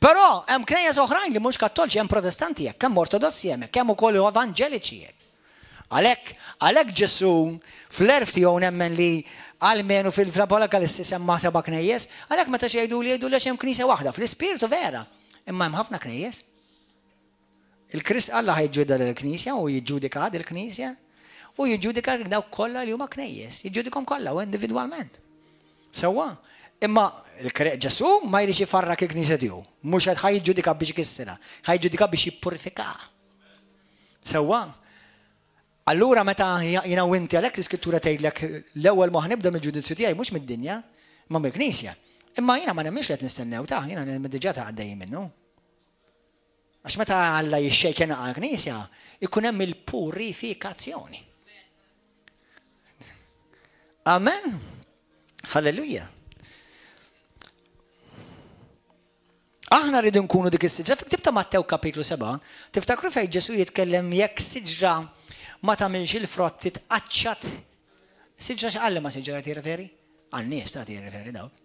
Però hemm knejjes oħrajn li mhux kattolċi, hemm protestanti hekk, hemm ortodossi hemmhekk, hemm ukoll evanġeliċi hekk. Għalhekk, għalhekk Ġesù fl-għerf tiegħu nemmen li almenu fil-Apokalissi semma seba' knejjes, għalhekk meta xi jgħiduli jgħiduli għax hemm knisja waħda, fl-ispirtu vera, imma hemm ħafna knejjes. Il-Krist Alla ħa jiġġudika lill-Knisja u jiġġudika dil-Knisja u jiġġudika lil dawk kollha li huma knejjes, jiġġudikhom kollha u individwalment. Sewwa? Imma Ġesù ma jridx ifarrak il-Knisja tiegħu. Mhux qed ħa jiġġudika biex ikissirha, ħa jiġġudika biex jippurifikaha. Sewwa? Allura meta jiena u inti għalhekk l-Iskrittura tgħidlek l-ewwel ma ħa nibda mill-ġudizzju tiegħi mhux mid-dinja, imma mill-Knisja. Imma jiena ma nemminx li qed nistennew ta' jiena nemmen diġà ta' għaddejjin minnu. Għax meta Alla jixxejken għall-Knisja, ikun hemm il-purifikazzjoni. Amen. Halleluja. Aħna rridu nkunu dik is-siġra. Fil-ktib ta' Mattew kapitlu 7, tiftakru fejn Ġesu jitkellem jekk siġra ma tagħmilx il-frott titqaċċat. Siġra x'qal ma siġra tirreferi? Għan-nies ta' tirreferi dawk.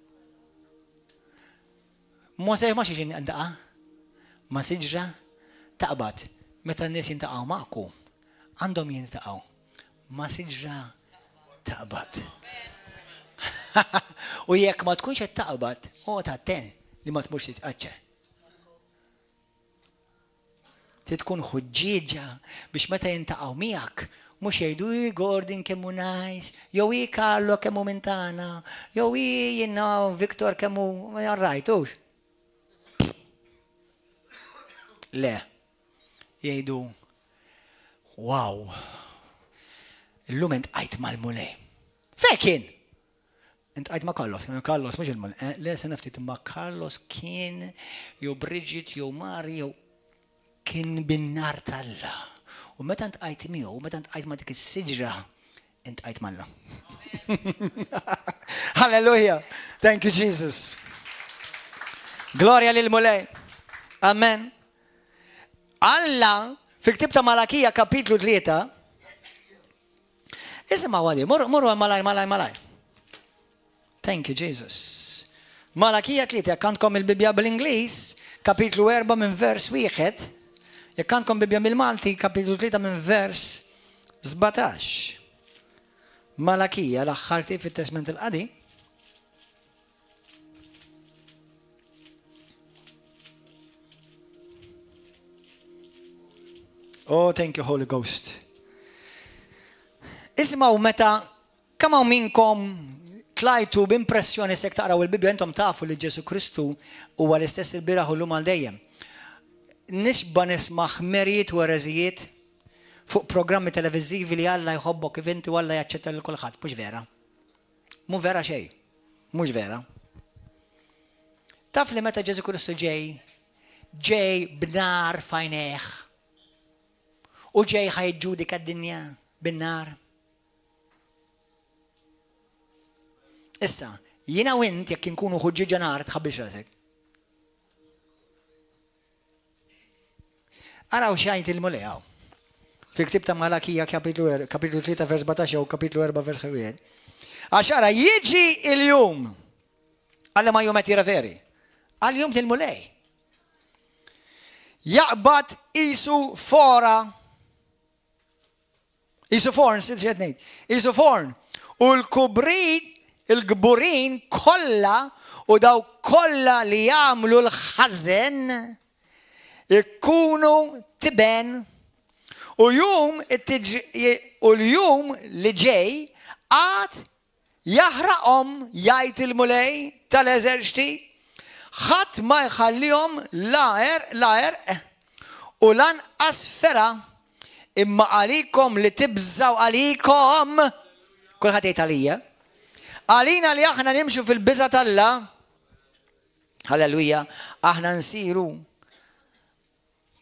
Mosè ma xiex intaqa' ma' siġra taqbad. Meta n-nies jintaqgħu magħkom, għandhom jintaqgħu ma' siġra taqbad. U jekk ma tkunx qed taqbad, oqgħod attent li ma tmurx titqaċċa. Trid tkun ħuġġieġa biex meta jintaqgħu miegħek mhux jgħidu hi Gordon kemm hu nice, jew hi Carlo kemm hu minn tagħna, jew hi you know Victor kemm hu alright hux. Le. Jgħidu wow. Illum intqajt mal-Mulej. Fejn kien? Intqajt ma' Carlos, Carlos mhux il-Mulej, eh, le se ftit imma Carlos kien jew Bridget jew Mari jew kien bin-nar t'Alla. U meta ntqajt miegħu, meta ntqajt ma' dik is-siġra, intqajt m'Alla. Hallelujah. Thank you Jesus. Gloria lil Mulej. Amen. Alla fil-ktib ta' Malakija kapitlu 3 Isimgħu għadi, morru morru malaj, malaj, malaj. Thank you, Jesus. Malakija 3, jekk għandkom il-Bibja bl-Ingliż, kapitlu 4 minn vers wieħed, jekk għandkom Bibja bil-Malti, kapitlu 3 minn vers 17. Malakija, l-aħħar ktieb fit-Testment il-Qadim. Oh, thank you, Holy Ghost. Ismaw meta kemm hawn minnkom tlajtu b'impressjoni sek taqraw il-Bibja intom tafu li Ġesu Kristu huwa l-istess il-bieraħ u llum għal dejjem. Nixba nisma' ħmerijiet u ereżijiet fuq programmi televiżivi li Alla jħobbok kif inti u Alla jaċċetta lil kulħadd. Mhux vera. Mhu vera xejn. Mhux vera. Taf li meta Ġesu Kristu ġej, ġej b'nar f'għajnejh. U ġej ħa jiġġudika d-dinja bin-nar. Issa, jiena u int jekk inkunu ħuġġieġa nar tħabbix rasek. Araw x'jgħid il-Mulej hawn. Fil-ktib ta' Malakija kapitlu 3 vers 17 jew kapitlu 4 vers 1. Għax ara jiġi il-jum. Għal ma jum qed jirreferi. Għal jum til-Mulej. Jaqbad isu fora Isu forn, sirt xed ngħid. Isu forn. U l-kubrin, il-kburin kollha u daw kollha li jagħmlu l-ħażen ikunu tiben u jum u l-jum li ġej għad jaħraqhom, jgħid il-Mulej tal-eżerċti, ħadd ma jħallihom la għerq la għerq u lanqas fergħa, imma għalikom li tibżgħu għalikom, kulħadd jgħid għalija, għalina li aħna nimxu fil-biża' t'Alla, halleluja, aħna nsiru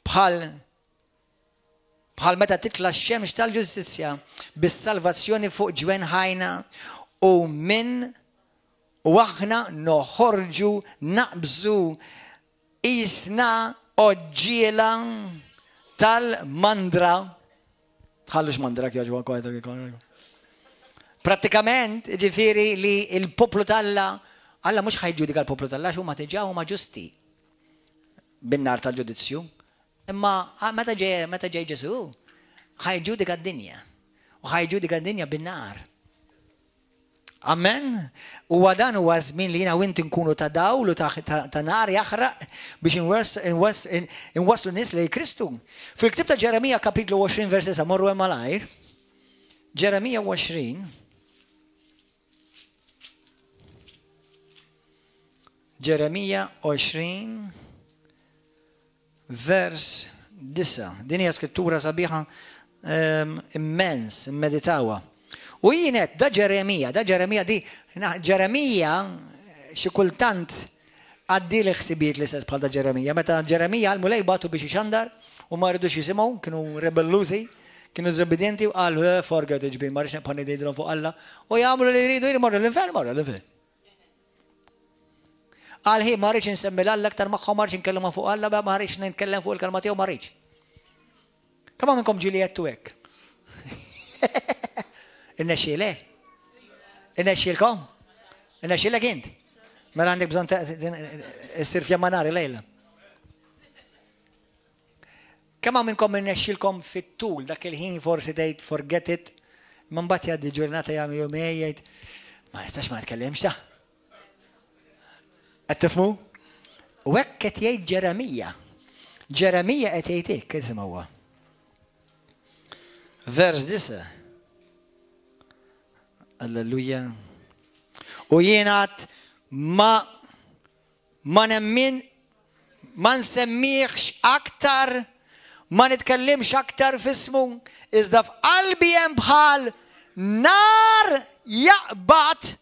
bħal bħal meta titla' x-xemx tal-ġustizzja bis-salvazzjoni fuq ġwenħajna u minn u aħna noħorġu naqbżu qisna għoġġiela tal-mandra. Tħallux mandra kjoġbu Prattikament, ġifieri li l-poplu t'Alla, Alla mhux ħa jġudika l-poplu t'Alla għax huma diġà huma ġusti bin-nar tal-ġudizzju. Imma meta ġej meta ġej Ġesù, ħa jġudika d-dinja. U ħa jġudika d-dinja bin-nar. Amen. Huwa dan huwa żmien li jiena u inti nkunu ta' dawl u ta' nar jaħraq biex inwasslu nies lejn Kristu. Fil-ktieb ta' Ġeremija kapitlu 20 vers 9 morru hemm malajr. Ġeremija 20. Ġeremija 20 vers 9. Din hija skrittura sabiħa ehm, immens, immeditawha. U jienet, da Ġeremija, da Ġeremija di, Ġeremija xi kultant għaddi li ħsibijiet l-istess bħal da Ġeremija. Meta Ġeremija l-Mulej bagħtu biex ixandar u ma rridux jisimgħu, kienu rebellużi, kienu diżobbedjenti u qalu eh, forget it ġbin, ma rridx nibqa' ngħidilhom fuq Alla u jagħmlu li jridu, jmorru l-infern, morru l-infern. Qal hi, ma rridx insemmi 'l Alla aktar magħhom, ma rridx inkellimhom fuq Alla, ma rridx nitkellem fuq il-kelma tiegħu, ma rridx. Kemm hawn minnkom ġieli għedtu hekk? Irnexxielek? Irnexxielkom? Irnexxielek int? Mela għandek bżonn issir fjamma nar lejla. Kemm hawn minnkom irnexxielkom fit-tul dak il-ħin forsi tgħid forget it, imma mbagħad jgħaddi ġurnata jagħmel jumej jgħid ma nistax ma nitkellimx ta'. Qed tifhmu? U hekk qed jgħid Ġeremija. Ġeremija qed jgħid hekk, isimgħuha. Vers 9. Alleluja. U jiena ma Ma nemmin, ma nsemmihx aktar, ma nitkellimx aktar f'ismu, iżda f'qalbi hemm bħal nar jaqbad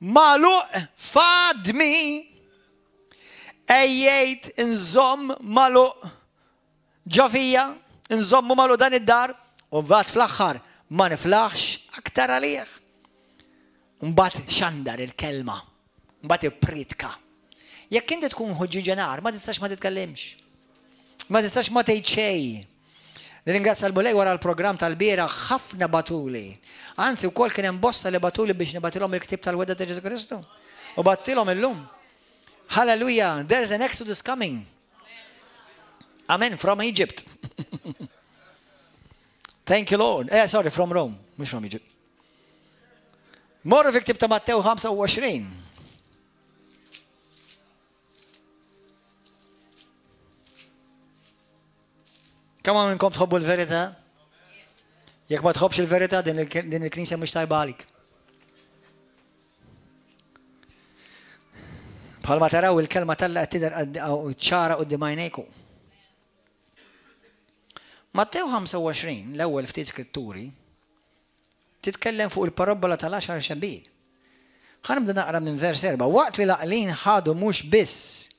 magħluq f'għadmi, għejjejt inżomm magħluq ġo fija, nżommu magħluq dan id-dar, u mbagħad fl-aħħar ma niflaħx aktar għalih. Mbagħad xandar il-kelma, mbagħad ippriedka. Jekk inti tkun ħuġġieġa nar, ma tistax ma titkellimx. Ma tistax ma tgħid xejn. Nirringrazzja l-Mulej wara l-programm tal-bieraħ ħafna bagħtuli. Anzi wkoll kien hemm bosta li bagħtuli biex nibgħatilhom il-ktieb tal-wegħda ta' Ġesù Kristu. U bgħattilhom illum. Hallelujah, there's an exodus coming. Amen, from Egypt. Thank you, Lord. Eh, sorry, from Rome, mhux from Egypt. Morru fi ktib ta' Mattew 25. Kemm minnkom tħobbu l-verità? Jekk ma tħobbx il-verità din il-knisja mhux tajba għalik. Bħalma taraw il-kelma t'Alla qed tidher ċara quddiem għajnejkom. Mattew 25, l-ewwel ftit skritturi, titkellem fuq il-parabbola tal-għaxar xebbiet. Ħa nibda naqra minn vers 4. Waqt li l-għaqlin ħadu mhux biss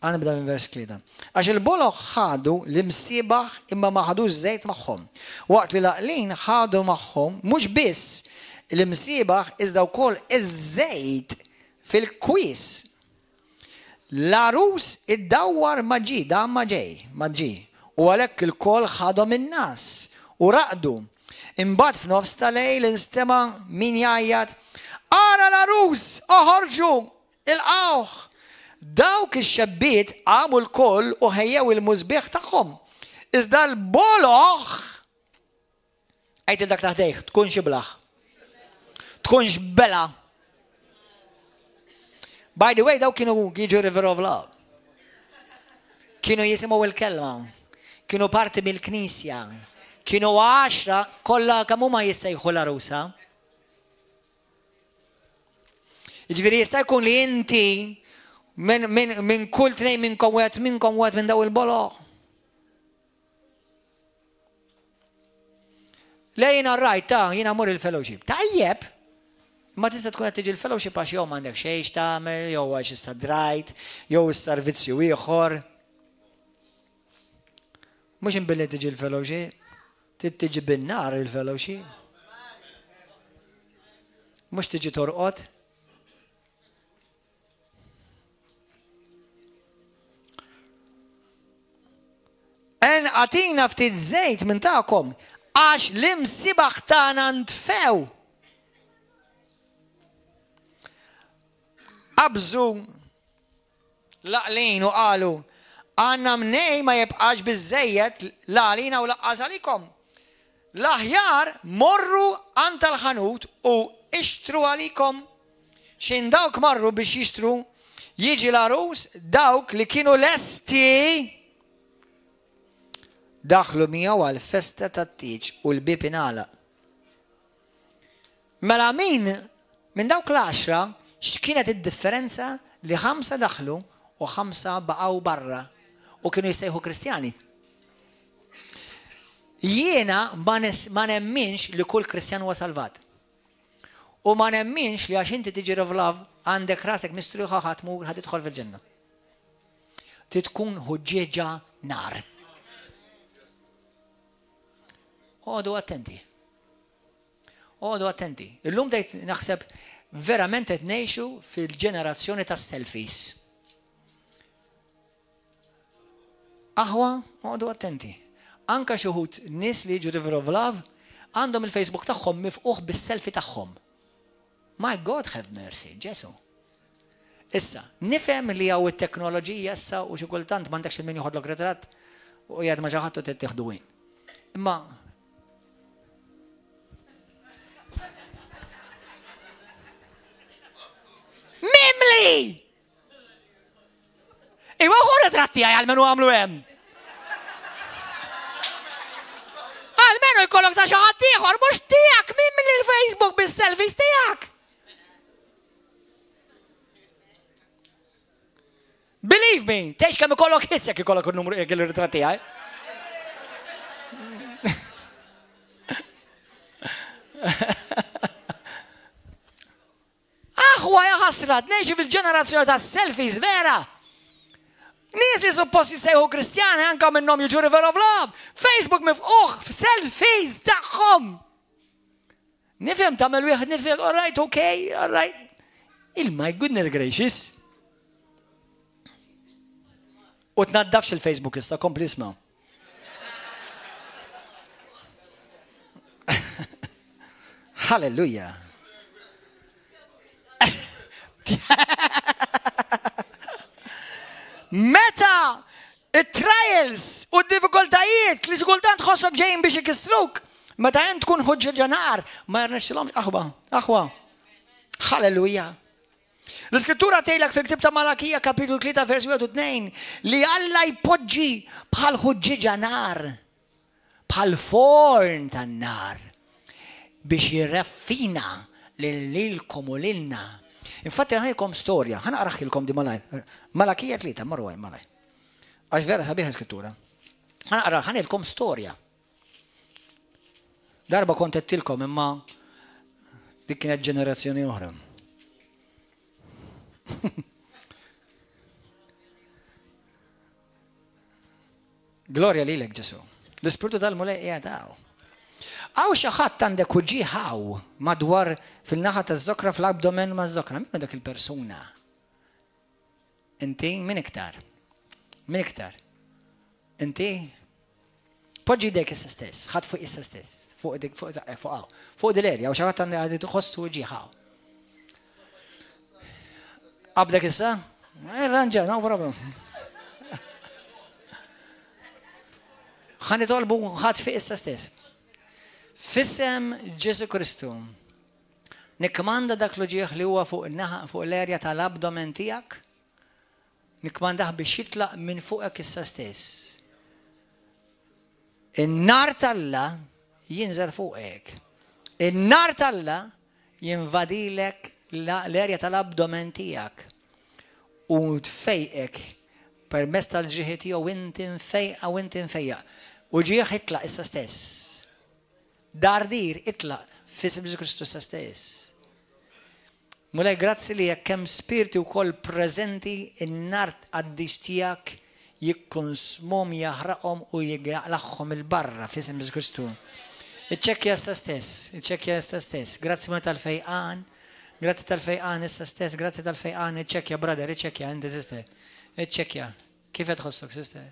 Ħa nibda minn vers 3. Għax il-boloh ħadu l-imsiebaħ imma ma ħadux żejt magħhom. Waqt li l-għaqlin ħadu magħhom mhux biss l-imsiebaħ iżda wkoll iż-żejt fil-kwies. L-għarus iddawwar ma ġie, dan ma ġej, ma ġie, u għalhekk ilkoll ħadhom in-ngħas u raqdu. Imbagħad f'nofs ta' lejl instema' min jgħajjat, Ara l-għarus! Oħorġu! Ilqgħuh! Dawk ix-xebbiet qamu lkoll u ħejjew il-musbieħ tagħhom. Iżda l-boloh, għid lil dak ta' ħdejk, tkunx iblah. Tkunx bela. By the way, dawk kienu jiġu River of Love. Kienu jisimgħu il-kelma. Kienu parti mill-knisja. Kienu għaxra kollha kemm huma jissejħu l-għarusa. Jiġifieri jista' jkun li inti minn min, min kull tnejn minnkom wieħed minnkom wieħed minn daw il-boloh. Le jiena rajt ta' jiena mur il-fellowship. Tajjeb! Ma tista' tkun qed tiġi l-fellowship għax jew m'għandek xejn x'tagħmel, jew għax issa drajt, jew issa vizzju ieħor. Mhux imbilli tiġi l-fellowship, trid tiġi bin-nar il-fellowship. Mhux tiġi torqod. En għatina ftit żejt minn tagħkom għax l-imsibaħ tagħna ntfew. Qabżu l-għaqlin u qalu, Għandna mnejn ma jibqax biżżejjed la għalina u lanqas għalikom. L-aħjar morru għand tal-ħanut u ixtru għalikom. X'ħin dawk marru biex jixtru, jiġi l-għarus, dawk li kienu lesti daħlu miegħu għall-festa tat-tieġ u l-bieb ingħalaq. Mela min minn dawk l-għaxra x'kienet id-differenza li ħamsa daħlu u ħamsa baqgħu barra u kienu jissejħu Kristjani? Jiena ma nemminx li kull Kristjan huwa salvat. U ma nemminx li għax inti tiġi River Love għandek rasek mistrieħa ħa tmur ħa tidħol fil-ġenna. Trid tkun ħuġġieġa nar. Oqogħdu attenti. Oqogħdu attenti. Illum bdejt naħseb verament qed ngħixu fil-ġenerazzjoni tas-selfies. Aħwa, oqogħdu attenti. Anka xi wħud nies li jiġu River of Love għandhom il-Facebook tagħhom mifquħ bis-selfie tagħhom. My God have mercy, Ġesu. Issa, nifhem li hawn it-teknoloġija issa u xi kultant m'għandekx il-min joħodlok ritratt u qiegħed ma' xi ħadd u trid tieħdu wien. Imma Mimli! Iwa hu ritratt tiegħi għalmenu għamlu hemm. Għalmenu jkollok ta' xi ħadd ieħor mhux tiegħek mimli l-Facebook bis-selfies tiegħek. Believe me, tgħix kemm ikollok hits jekk ikollok il-numru jekk il-ritratt tiegħi. Aħwa ja ħasra, ngħixu fil-ġenerazzjoni ta' selfies vera. Nies li suppost jissejħu Kristjani anka minnhom jiġu River of Love. Facebook mifquħ f'selfies tagħhom. Nifhem tagħmel wieħed nifhem, all right, okay, all right. Il my goodness gracious. U tnaddafx il-Facebook issa, kompli isma'. Halleluja. Meta it-trials u d-diffikultajiet li xi kultant tħossok ġejjin biex ikissruk, meta int tkun ħuġġeġa nar, ma jirnexxilhomx aħwa, aħwa. Halleluja. L-Iskrittura tgħidlek fil-ktieb ta' Malakija kapitlu 3 vers 1 u 2 li Alla jpoġġi bħal ħuġġieġa nar, bħal forn tan-nar biex jirraffina lil lilkom u lilna. Infatti ħajkom storja, ħa naqraħilkom di malajr. Malakija 3, marru għaj malajr. Għax vera sabiħa l-Iskrittura. Ħa naqra ħanilkom storja. Darba kont għedtilkom imma dik kienet ġenerazzjoni oħra. Glorja lilek Ġesu. L-Ispirtu tal-Mulej qiegħed hawn. Hawn xi ħadd għandek uġigħ hawn madwar fil-naħa taż-żokra fl-abdomen maż-żokra. Min dak il-persuna? Inti min iktar? Min iktar? Inti? Poġġi jdejk issa stess, ħadd fuq issa stess, fuq dik, fuq zaqqek, fuq hawn. Fuq dil-erja, u xi ħadd għandi tħossu ġieħ hawn. Qabdek issa? Eh, ranġa, no problem. Ħa nitolbu ħadd fuq issa stess. F'isem Ġesu Kristu. Nikkmanda dak l-uġigħ li huwa fuq naħa fuq l-erja tal-abdomen tiegħek, nikkmandah biex jitlaq minn fuqek issa stess. In-nar t'Alla jinżel fuqek. In-nar t'Alla jinvadilek l-erja tal-abdomen tiegħek u tfejqek permezz tal-ġrieħi tiegħu inti mfejqa u inti mfejjaq. Uġigħ itlaq issa stess. Dardir itlaq f'isem Ġesù Kristu issa stess. Mulej grazzi li jekk hemm spirti wkoll preżenti n-nar qaddis tiegħek jikkonsmhom jaħraqhom u jaqlagħhom 'il barra f'isem Ġesù Kristu. Iċċekkja issa stess, iċċekkja issa stess. Grazzi Mulej tal-fejqan, grazzi tal-fejqan issa stess, grazzi tal-fejqan, iċċekkja brother, iċċekkja inti sister. Iċċekkja. Kif qed tħossok sister?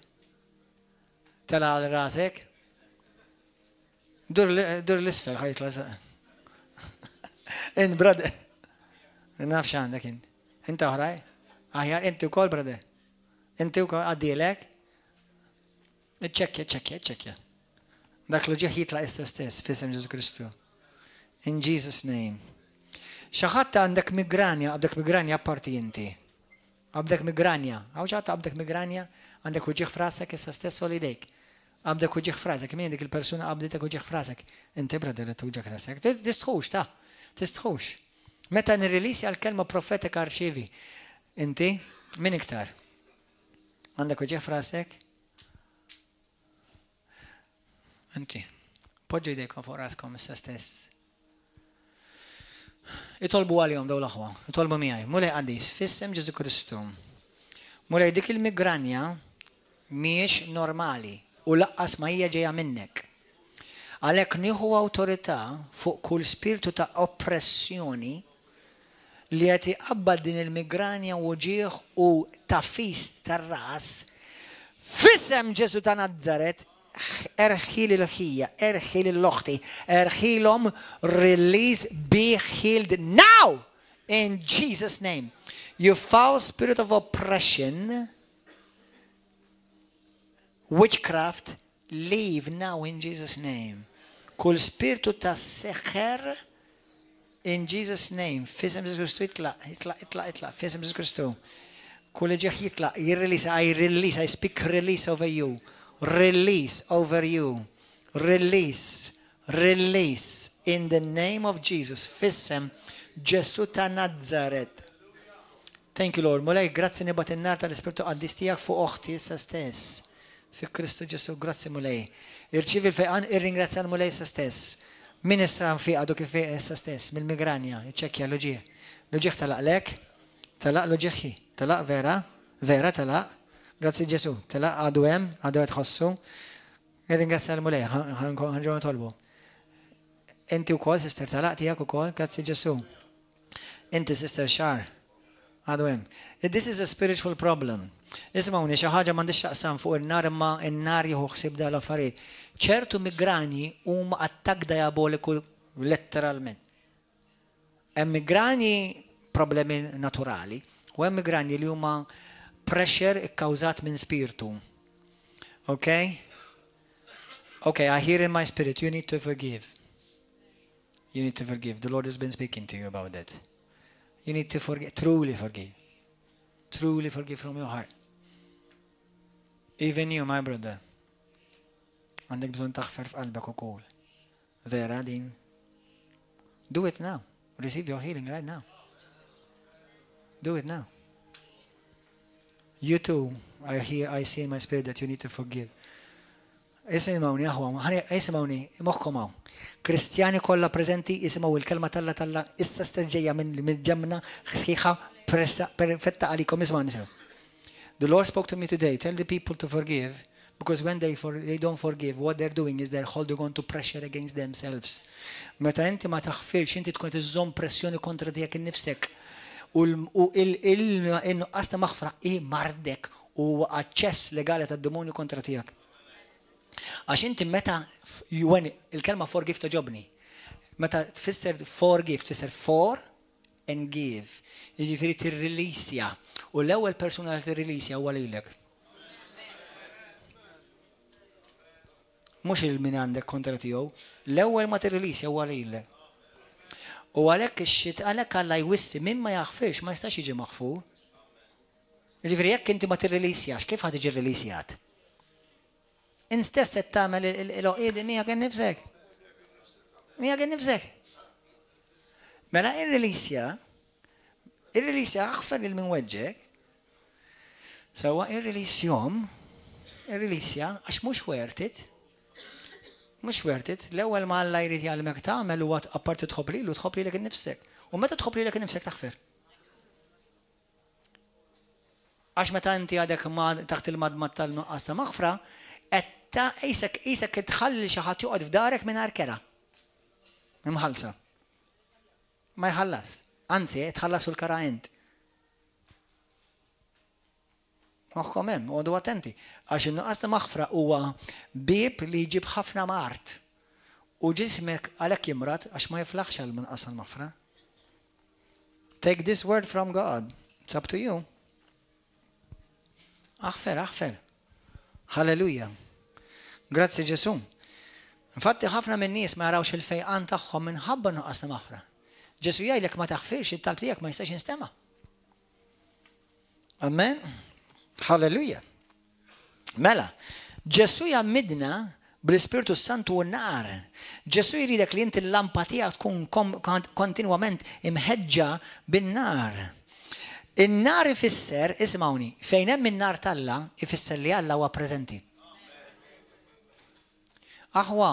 Tela' għal rasek? Dur l-isfel ħa jitla' Int brother. Naf x'għandek int. Inta oħraj? Aħjar inti wkoll brother. Inti wkoll għaddielek? Iċċekkja, iċċekkja, iċċekkja. Dak l-uġigħ jitlaq issa stess f'isem Ġesù Kristu. In Jesus name. Xi ħadd għandek migranja, għandek migranja apparti inti. Qabdek migranja. Hawn xi ħadd qabdek migranja? Għandek uġigħ f'rasek issa stess għoli jdejk. Qabdek uġigħ f'rasek. Min dik il-persuna qabditek uġigħ f'rasek? Inti brother li tuġgħek rasek. Tistħux ta. Tistħux. Meta nirrilisja l-kelma profetika rċievi. Inti? Min iktar? Għandek uġigħ f'rasek? Inti. Poġġu jdejkom fuq raskom issa stess. Itolbu għalihom dawn l-aħwa, itolbu miegħi. Mulej qaddis, f'isem Ġesù Kristu. Mulej dik il-migranja mhijiex normali u laqqas ma hija ġejja minnek. Għalhekk nieħu awtorità fuq kull spirtu ta' oppressjoni li qed iqabbad din il-migranja u uġigħ u tagħfis tar-ras, f'isem Ġesù ta' Nazaret, erħi lil ħija, erħi lil oħti, erħilhom, release, be healed now! In Jesus' name. You foul spirit of oppression, witchcraft, leave now in Jesus' name. Kull spirtu ta' seħer, In Jesus name, f'isem Ġesù Kristu itlaq, itlaq, itlaq, itlaq, f'isem Ġesù Kristu. Kull ġieħ jitlaq, jirrelease, I release, I speak release over you. Release over you. Release, release in the name of Jesus, f'isem Ġesù ta' Nazaret. Thank you Lord. Mulej, grazzi nibgħat in-nar tal-Ispirtu Qaddis tiegħek fuq oħti issa stess. Fi Kristu Ġesù, grazzi Mulej. Irċievi l-fejqan, irringrazzja l-Mulej issa stess. Min issa nfiq għadu kif fieq issa stess mill-migranja, iċċekkja l-uġigħ. L-uġigħ telaqlek? Telaq l-uġigħ hi. Telaq vera? Vera telaq? Grazzi Ġesù. Telaq għadu hemm, għadu qed tħossu. Irringrazzja l-Mulej, ħa nġew nitolbu. Inti wkoll, sister, telaq tiegħek ukoll, grazzi Ġesù. Inti sister xar. Għadu hemm. This is a spiritual problem. Isimgħuni xi ħaġa m'għandix x'taqsam fuq in-nar imma n-nar jieħu ħsieb dawn l-affarijiet. Ċertu migranji huma attakk diaboliku letteralment. Hemm migranji problemi naturali u hemm migranji li huma pressure ikkawżat minn spirtu. Okay? Okay, I hear in my spirit you need to forgive. You need to forgive. The Lord has been speaking to you about that. You need to forgive, truly forgive. Truly forgive from your heart. Even you, my brother. Għandek bżonn taħfer f'qalbek ukoll. Vera din. Do it now. Receive your healing right now. Do it now. You too, I hear, I see in my spirit that you need to forgive. Isimgħuni aħwa, isimgħuni, moħħkom hawn. Kristjani kollha preżenti isimgħu il-kelma t'Alla t'Alla issa stess ġejja minn ġemna sħiħa perfetta għalikom isimgħuni sew. The Lord spoke to me today, tell the people to forgive, because when they, for, they don't forgive, what they're doing is they're holding on to pressure against themselves. Meta inti ma taħfirx, inti tkun iżżomm pressjoni kontra tiegħek innifsek. U il-nuqqas ta' maħfra hi mardek u aċċess legali tad-demonju kontra tiegħek. Għax inti meta il-kelma forgive togħġobni. Meta tfisser forgive, tfisser for and give. Jiġifieri tirrilisja. U l-ewwel persuna li tirrilisja huwa lilek. Mhux il-min għandek kontra tiegħu, l-ewwel ma tirrilisja huwa lilek. U għalhekk ix-xit għalhekk Alla jwissi min ma jaħfirx ma jistax jiġi maħfur. Jiġifieri jekk inti ma tirrilisjax, kif ħa tiġi rrilisjat? Int stess qed tagħmel il-għoqiedi miegħek innifsek. Miegħek innifsek. Mela irrilisja. Irrilisja aħfer lil min weġġek. Sewwa irrilisjhom, irrilisja għax mhux worth it. Mhux worth it. L-ewwel ma Alla jrid jgħallmek tagħmel huwa apparti tħobb lilu, tħobb lilek innifsek. U meta tħobb lilek innifsek taħfer. Għax meta inti għadek taħt il-madmad tal-nuqqas ta' maħfra, qed ta' qisek qisek tħalli xi ħadd joqgħod f'darek mingħajr kera. Imħallsa. Ma jħallas. Anzi, tħallasu l-kara int. Moħħkom hemm, għodu attenti. Għax in-nuqqas ta' maħfra huwa bieb li jġib ħafna mard. U ġismek għalhekk jimrad għax ma jiflaħx għal nuqqas tal-maħfra. Take this word from God. It's up to you. Aħfer, aħfer. Halleluja. Grazzi Ġesu. Infatti ħafna minn nies ma jarawx il-fejqan tagħhom minħabba nuqqas ta' maħfra. Ġesu jgħidlek ma taħfirx it-talb tiegħek ma jistax jinstema'. Amen. Halleluja. Mela, Ġesu jgħammidna bl-Ispirtu Santu u n-nar. Ġesu jridek li inti l-lampa tiegħek tkun kontinwament imħeġġa bin-nar. In-nar ifisser, isimgħuni, fejn hemm in-nar t'Alla, ifisser li Alla huwa preżenti. Aħwa,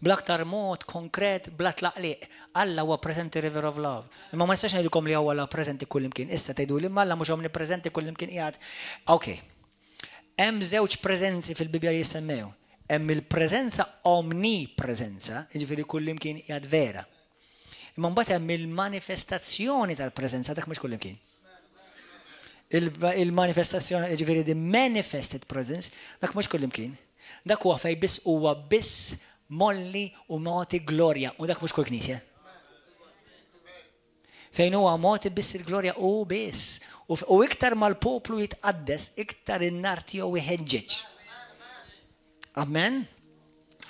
bl-aktar mod konkret, bla tlaqliq, Alla huwa preżenti River of Love. Imma ma nistax ngħidilkom li huwa Alla preżenti kullimkien. Issa tgħiduli imma Alla mhux omnipreżenti kullimkien qiegħed. Ok. Hemm żewġ preżenzi fil-Bibbja li jissemmew. Hemm il-preżenza omnipreżenza, jiġifieri kullimkien qiegħed vera. Imma mbagħad hemm il-manifestazzjoni tal-preżenza dak mhux kullimkien. Il-manifestazzjoni, jiġifieri the manifested presence, dak mhux kullimkien. Dak huwa fej biss huwa biss molli u mogħti glorja u dak mhux kull knisja. Fejn huwa mogħti biss il-glorja u biss. U iktar mal-poplu jitqaddes, iktar in-nar tiegħu jħeġġeġ. Amen.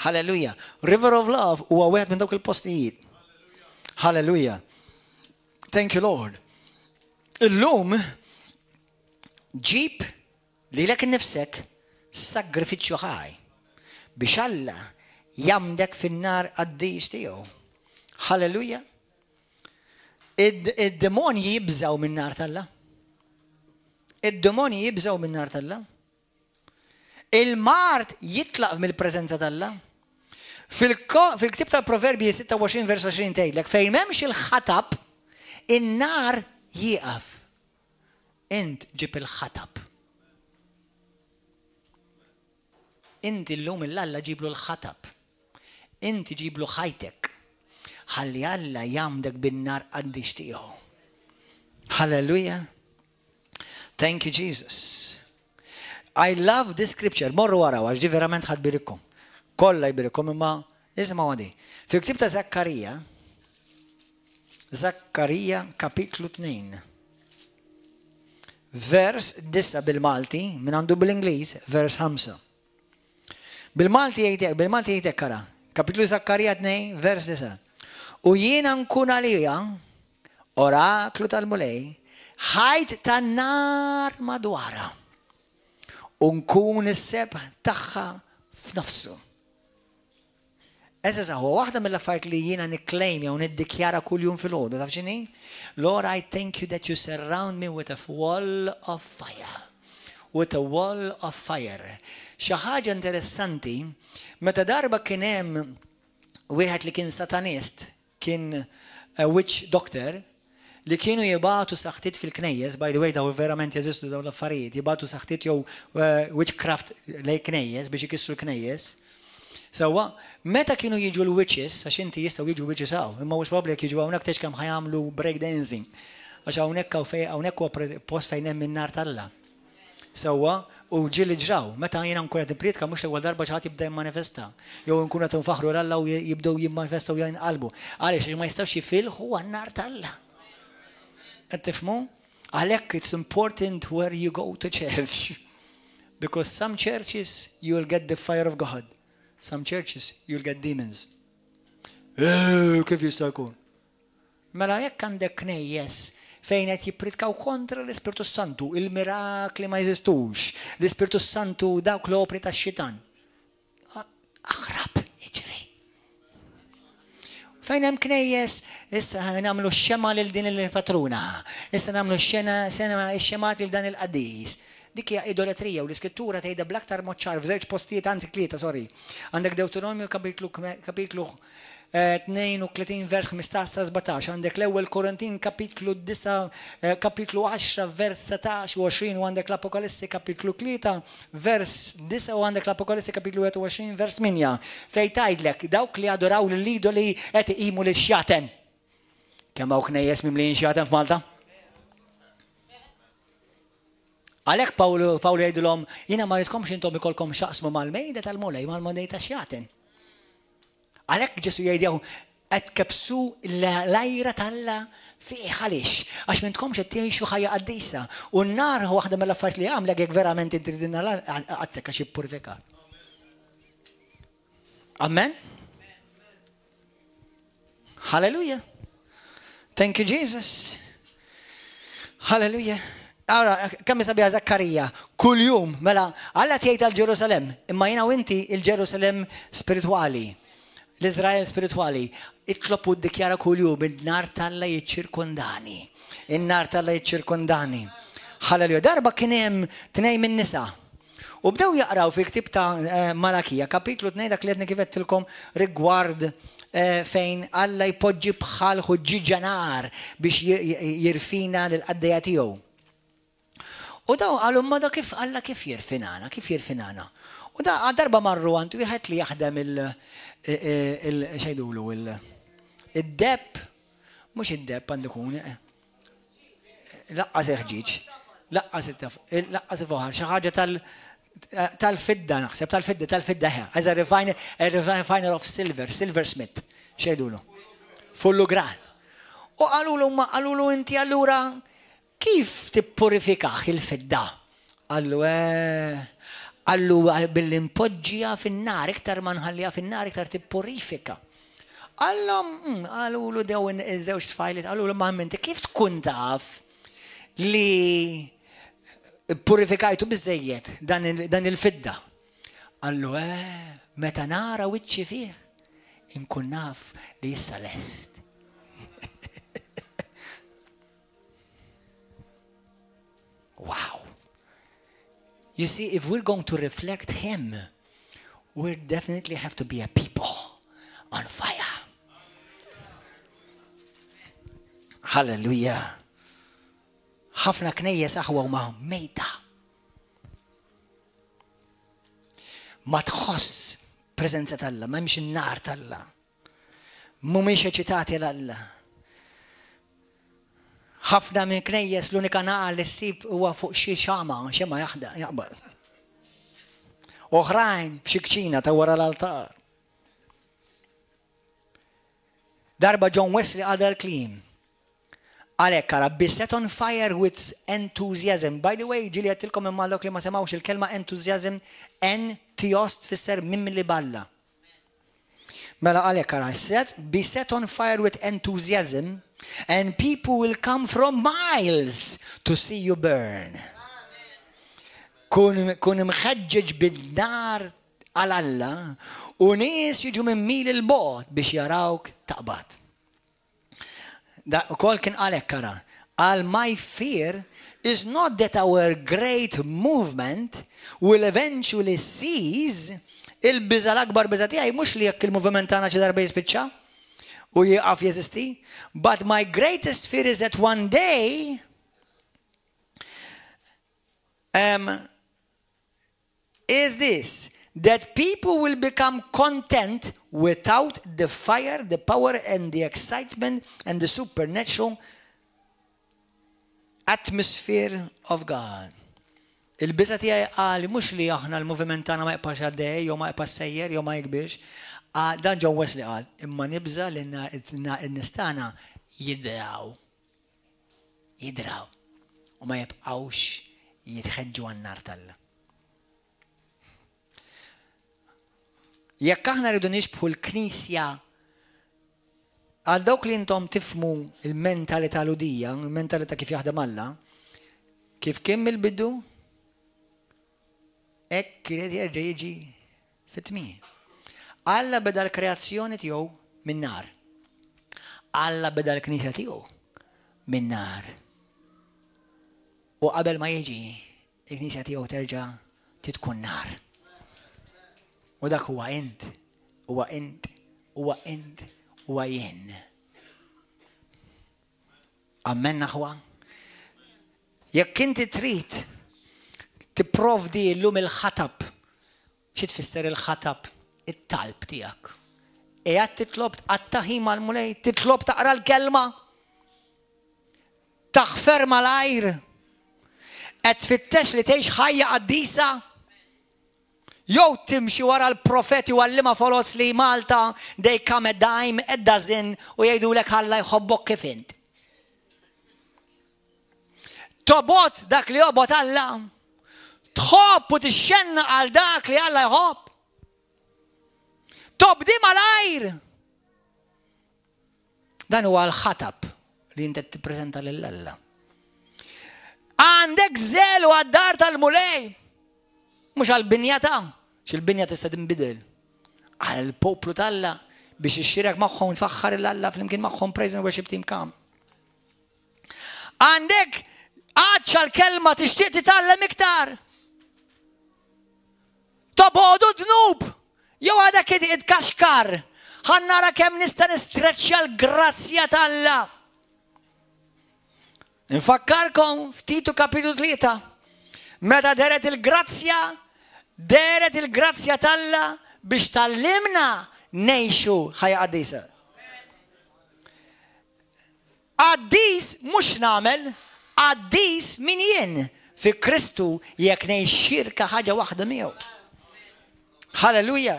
Hallelujah. River of Love huwa wieħed minn dawk il-postijiet. Hallelujah. Thank you, Lord. Illum ġib lilek innifsek sagrifiċċju ħaj biex Alla jamdek fin-nar qaddis tiegħu. Hallelujah. Id-demonji jibżaw min-nar t'Alla. Id-demonji jibżaw min-nar t'Alla. Il-mard jitlaq mill-preżenza t'Alla. Fil-ktieb tal-Proverbji 26 vers 20 tgħidlek fejn m'hemmx il-ħatab, in-nar jieqaf. Int ġib il-ħatab. Inti llum il-Alla ġiblu l-ħatab. Inti ġiblu ħajtek. Ħalli Alla jgħammdek bin-nar qaddis tiegħu. Hallelujah. Thank you, Jesus. I love this scripture. Morru wara, għax di verament ħa tbirikkom. Kollha jbirikkom imma isimgħu għadi. Fil-ktib ta' Zakkarija, Zakkarija kapitlu 2. Vers 9 bil-Malti, minn għandu bil-Ingliż, vers 5. Bil-Malti jgħidek, bil-Malti jgħidek kara. Kapitlu Zakkarija 2, vers 9. U jiena nkun għalija Oraklu tal-Mulej, ħajt ta' nar madwarha, u nkun is-sebħ tagħha f'nofsu. Eżaż huwa waħda mill-affarijiet li jiena nikklejm jew niddikjara kuljum filgħodu, taf x'inhi? Lord, I thank you that you surround me with a wall of fire. With a wall of fire. Xi ħaġa interessanti, meta darba kien hemm wieħed li kien satanist, kien a witch doctor, li kienu jibagħtu saħtiet fil-knejjes, by the way daw verament jeżistu dawn l-affarijiet, jibagħtu saħtiet jew witchcraft lejn knejjes biex ikissru l-knejjes. Sewwa, meta kienu jiġu l-witches, għax inti jistgħu jiġu witches hawn, imma mhux probabbli jekk jiġu hawnhekk tgħidx kemm ħa jagħmlu break dancing. Għax hawnhekk hawn fejn hawnhekk huwa post fejn hemm in-nar t'Alla. Sewwa, u ġieli ġraw, meta jiena nkun qed nipprietka mhux l-ewwel darba xi ħadd jibda jimmanifesta. Jew inkunu qed infaħħru 'l Alla u jibdew jimmanifestaw jew jinqalbu. Għaliex? Għax ma jistgħux jifilħu għan-nar t'Alla. Qed tifhmu? Għalhekk it's important where you go to church. Because some churches you will get the fire of God. Some churches you will get demons. Eh, kif jista' jkun? Mela jekk għandek knejjes fejn qed jippritkaw kontra l-Ispirtu s-Santu, il-mirakli ma jeżistux, l-Ispirtu s-Santu dawk l-opri tax-xitan. Aħrab, iġri. Fejn hemm knejjes, issa nagħmlu x-xema lil din il-patruna, issa nagħmlu x-xena sena x-xemat lil dan il-qaddis. Dik hija idoletrija u l-Iskrittura tgħidha bl-aktar mod ċar f'żewġ postijiet, anzi tlieta, sorry. Għandek Dewteronomju kapitlu kapitlu 32 vers 15 sa 17, għandek l-Ewwel Korintin kapitlu 9 kapitlu 10 vers 19 u 20 u għandek l-Apokalissi kapitlu 3 vers 9 u għandek l-Apokalissi kapitlu 21 vers 8 fejn tgħidlek dawk li jadoraw lill-idoli qed iqimu lix-xjaten. Kemm hawn knejjes mimlijin xjaten f'Malta? Għalhekk Pawlu Pawlu jgħidilhom, jiena ma rridkomx intom ikollkom x'taqsmu mal-mejda tal-Mulej, mal-mejda tax-xjaten. Għalhekk Ġesù jgħid jew qed tkebbsu l-għira t'Alla fih għaliex? Għax m'intkomx qed tgħixu ħajja qaddisa. U n-nar waħda mill-affarijiet li jagħmlek jekk verament inti trid in-nar qaddsek għax jippurifikak. Amen? Hallelujah. Thank you Jesus. Hallelujah. Ara, kemm sabiħa Zakkarija, kuljum, mela, Alla tgħid għal Ġerusalem, imma jiena u inti il-Ġerusalem spiritwali, l-Iżrael spiritwali, itlob u ddikjara kuljum in-nar t'Alla jiċċirkondani. In-nar t'Alla jiċċirkondani. Halleluja. Darba kien hemm tnejn min-nisa. U bdew jaqraw fil-ktieb ta' eh, Malakija, kapitlu 2 dak li qed kif għedtilkom rigward eh, fejn Alla jpoġġi bħal ħuġġiġa nar biex jirfina lil qaddejja tiegħu. U daw qalu ma da kif Alla kif jirfinana, kif jirfinana. U da darba marru għand wieħed li jaħdem il xejdulu il id-deb, mhux id-deb għandu jkun, eh, Laqqas il-ħġieġ, laqqas laqqas il-foħar, xi ħaġa tal tal-fidda naħseb, tal-fidda, tal-fidda, as a refiner, a refiner of silver, silversmith, xejdulu. Fullu gran. U qalulu ma qalulu inti allura kif tippurifikah il-fidda? Qallu eh, qallu billi npoġġiha fin-nar, iktar ma nħalliha fin-nar iktar tippurifika. Qallhom, mm, qalulu dawn iż-żewġ tfajliet, qalulu ma inti kif tkun taf li purifikajtu biżejjed dan il-fidda? Qallu, eh, meta nara wiċċi fih, inkun naf li issa lest. Wow. You see, if we're going to reflect him, we definitely have to be a people on fire. Hallelujah. Ħafna knejjes aħwa huma mejta. Ma tħoss preżenza t'Alla, m'hemmx in-nar t'Alla. Mhumiex eċitati għal Alla. Ħafna minn knejjes l-unika nar li ssib huwa fuq xi xama, xema jaqbad. Oħrajn f'xi kċina ta' wara l-altar. Darba John Wesley qal dal-kliem. Għalhekk ara, be set on fire with enthusiasm. By the way, ġieli għedtilkom imma dawk li ma semgħux il-kelma enthusiasm, en-theos tfisser mimli b'Alla. Mela għalhekk ara, set, be set on fire with enthusiasm and people will come from miles to see you burn. Kun, kun imħeġġeġ bin-nar għal Alla u nies jiġu minn mil il-bogħod biex jarawk taqbad. Da ukoll kien qal hekk ara. Qal my fear is not that our great movement will eventually cease il-biża l-akbar biża tiegħi mhux li jekk il-moviment tagħna xi darba jispiċċa u jieqaf jeżisti, but my greatest fear is that one day um, is this, that people will become content without the fire, the power and the excitement and the supernatural atmosphere of God. Il-biża tiegħi qal mhux li aħna l-moviment tagħna ma jibqax għaddej, jew ma jibqax sejjer, jew ma jikbirx. Dan John Wesley qal, imma nibża li n-nies tagħna jidraw. Jidraw. U ma jibqgħux jitħeġġu għan-nar t'Alla. Jekk aħna rridu nixbħu l-Knisja għal dawk li intom tifhmu l-mentalità Lhudija, il-mentalità kif jaħdem Alla, kif kien mill-bidu, hekk irid jerġa' jiġi fit-tmiem. Alla beda l-kreazzjoni tiegħu min-nar. Alla beda l-Knisja tiegħu minn nar. U qabel ma jiġi, il-Knisja tiegħu terġa' tkun nar. U dak huwa int, huwa int, huwa int, huwa jien. Amen aħwa. Jekk inti trid tipprovdi llum il-ħatab, xi tfisser il-ħatab? It-talb tiegħek. Qiegħed titlob tqatta' ħin mal-Mulej, titlob taqra l-kelma. Taħfer malajr. Qed tfittex li tgħix ħajja qaddisa. Jew timxi wara l-profeti u għalliema foloz li Malta they come a dime a dozen u jgħidulek Alla jħobbok kif int. Tobgħod dak li jobgħod Alla. Tħobb u tixxennaq għal dak li Alla jħobb. Tobdi malajr. Dan huwa l-ħatab li inti tippreżenta lil Alla. Għandek żelu għad-dar tal-Mulej. Mhux għall-binja ta' x'il-binja tista' tinbidel. Għall-poplu t'Alla biex ixxirek magħhom tfaħħar il Alla flimkien magħhom praise and worship team come. Għandek għatx għall-kelma tixtieq titgħallem iktar. Tobgħodu d-dnub, jew għadek itkaxkar. Ħa nara kemm nista' nistreċċja l-grazzja t'Alla. Infakkarkom f'Titu kapitlu 3. Meta deret il-grazzja, deret il-grazzja t'Alla biex tgħallimna ngħixu ħajja qaddisa. Qaddis mhux nagħmel, qaddis min jien fi Kristu jekk ngħix xirka ħaġa waħda miegħu. Halleluja!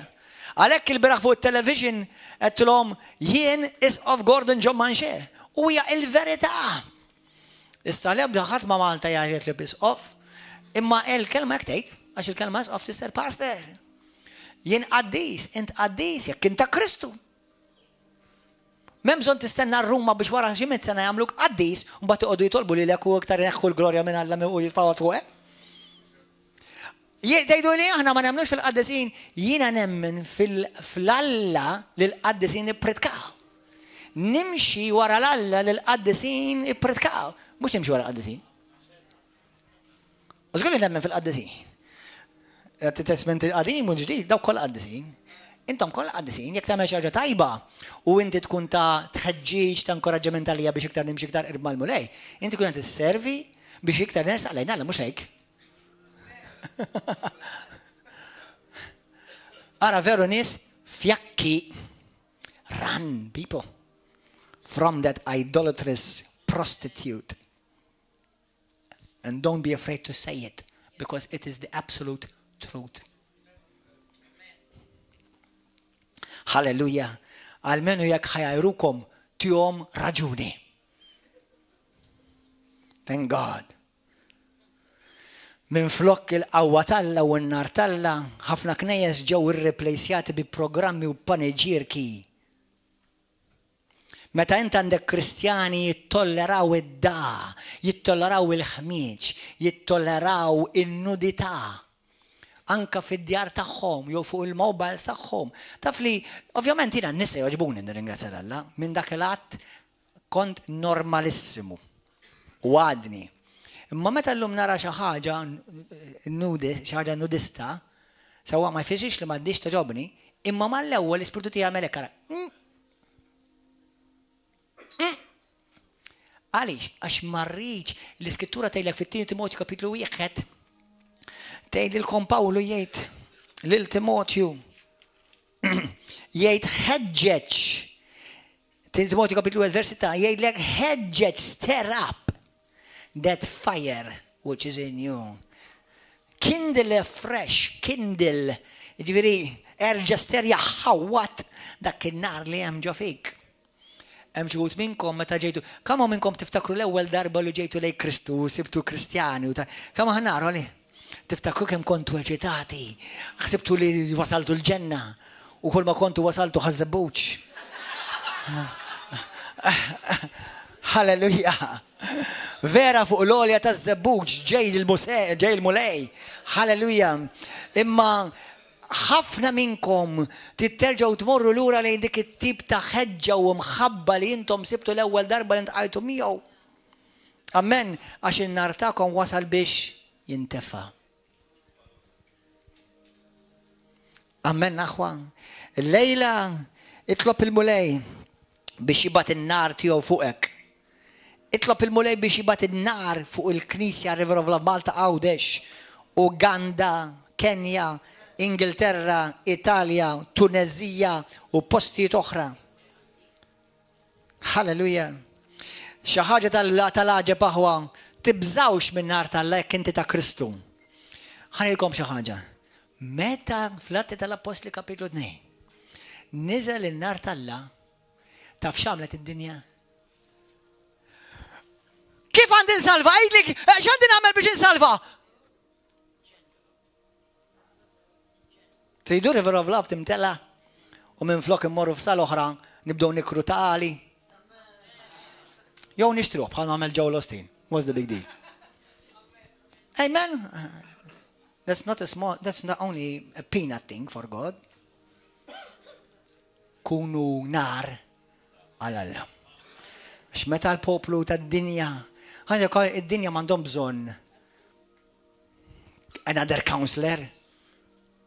Għalhekk il-bieraħ fuq it-television għedtilhom jien Isqof Gordon John Manche. U hija il-verità. Issa l-ebda ħadd ma Malta jgħid li b'isqof, imma il-kelma hekk tgħid, għax il-kelma isqof tisser pastor. Jien qaddis, int qaddis, jekk int ta' Kristu. M'hemm bżonn tistenna r-Ruma biex wara xi mitt sena jagħmluk qaddis u mbagħad iqogħdu jitolbu lilek u iktar ineħħu l-glorja minn Alla u jitfgħuha fuqek. Tgħidu li aħna ma nemmnux fil-qaddisin, jiena nemmen fl-Alla li l-qaddisin ippritkaw. Nimxi wara l-Alla li l-qaddisin ippritkaw, mhux nimxi wara l-qaddisin. U żgur li nemmen fil-qaddisin. Testament il-qadim u l-ġdid, dawk kollha qaddisin. Intom kollha qaddisin, jekk tagħmel xi ħaġa tajba u inti tkun ta' tħeġġiġ ta' inkoraġġiment għalija biex iktar nimxi iktar qrib mal-Mulej, inti tkun qed isservi biex iktar nersaq lejn Alla mhux hekk. Ara veru nies fjakki run people from that idolatrous prostitute. And don't be afraid to say it because it is the absolute truth. Halleluja. Almenu jekk ħajajrukom tihom raġuni. Thank God. Minn flok il-qawwa t'Alla u n-nar t'Alla, ħafna knejjes ġew irreplejsjati bi programmi u paneġierki Meta int għandek Kristjani jittolleraw id-dagħa, jittolleraw il-ħmieġ, jittolleraw in-nudità, anke fid-djar tagħhom jew fuq il-mobiles tagħhom. Taf li, ovvjament jiena n-nisa jogħġbuni nirringrazzja 'l Alla, minn dak il-att kont normalissimu u għadni. Imma meta llum nara xi ħaġa nudi, xi ħaġa nudista, sewwa ma jfissirx li m'għaddix togħġobni, imma mal-ewwel l-ispirtu tiegħi jagħmel hekk ara. Mm. Mm. Għaliex? Għax ma rridx l-iskrittura tgħidlek fit-tieni Timotju kapitlu wieħed tgħidilkom Pawlu jgħid lil Timotju jgħid ħeġġeġ Tieni Timotju kapitlu 1 versi ta' jgħidlek ħeġġeġ stir up that fire which is in you. Kindle afresh, kindle, ġifieri erġa' sterja ħawwat dak in-nar li hemm ġo fik. Hemm xi wħud minnkom meta ġejtu, kemm hawn minnkom tiftakru l-ewwel darba li ġejtu lejn Kristu u sibtu Kristjani u ta' kemm aħna naru li tiftakru kemm kontu eċitati, ħsibtu li wasaltu l-ġenna u kull ma kontu wasaltu ħaż-żebbuġ. Halleluja! Vera fuq l-għolja taż-żebbuġ ġej il-Mulej. Halleluja! Imma Ħafna minnkom titterġgħu tmorru lura lejn dik it-tip ta' ħeġġa u mħabba li intom sibtu l-ewwel darba li ntqajtu miegħu. Amen, għax in-nar tagħkom wasal biex jintefa'. Amen, aħwa. Illejla itlob il-Mulej biex jibgħat in-nar tiegħu fuqek. Itlob il-Mulej biex jibgħat in-nar fuq il-Knisja River of Love Malta Għawdex, Uganda, Kenja, Ingilterra, Italja, Tuneżija u postijiet oħra. Halleluja. Xi ħaġa tal-għaġeb aħwa, tibżgħux min-nar t'Alla jekk inti ta' Kristu. Ħa ngħidilkom xi ħaġa. Meta fl-Atti tal-Appostli kapitlu 2 niżel in-nar t'Alla, taf x'għamlet id-dinja? Kif għandi nsalva? Għidli, eh, x'għandi nagħmel biex insalva? Tridu River of Love timtela u minn flok immorru f'sal oħra nibdew nikru tali. Jew nixtruh bħal ma għamel Joel Osteen. What's the big deal? Amen. That's not a small, that's not only a peanut thing for God. Kunu nar għal Alla. Għax meta l-poplu tad-dinja, id-dinja m'għandhom bżonn another counselor.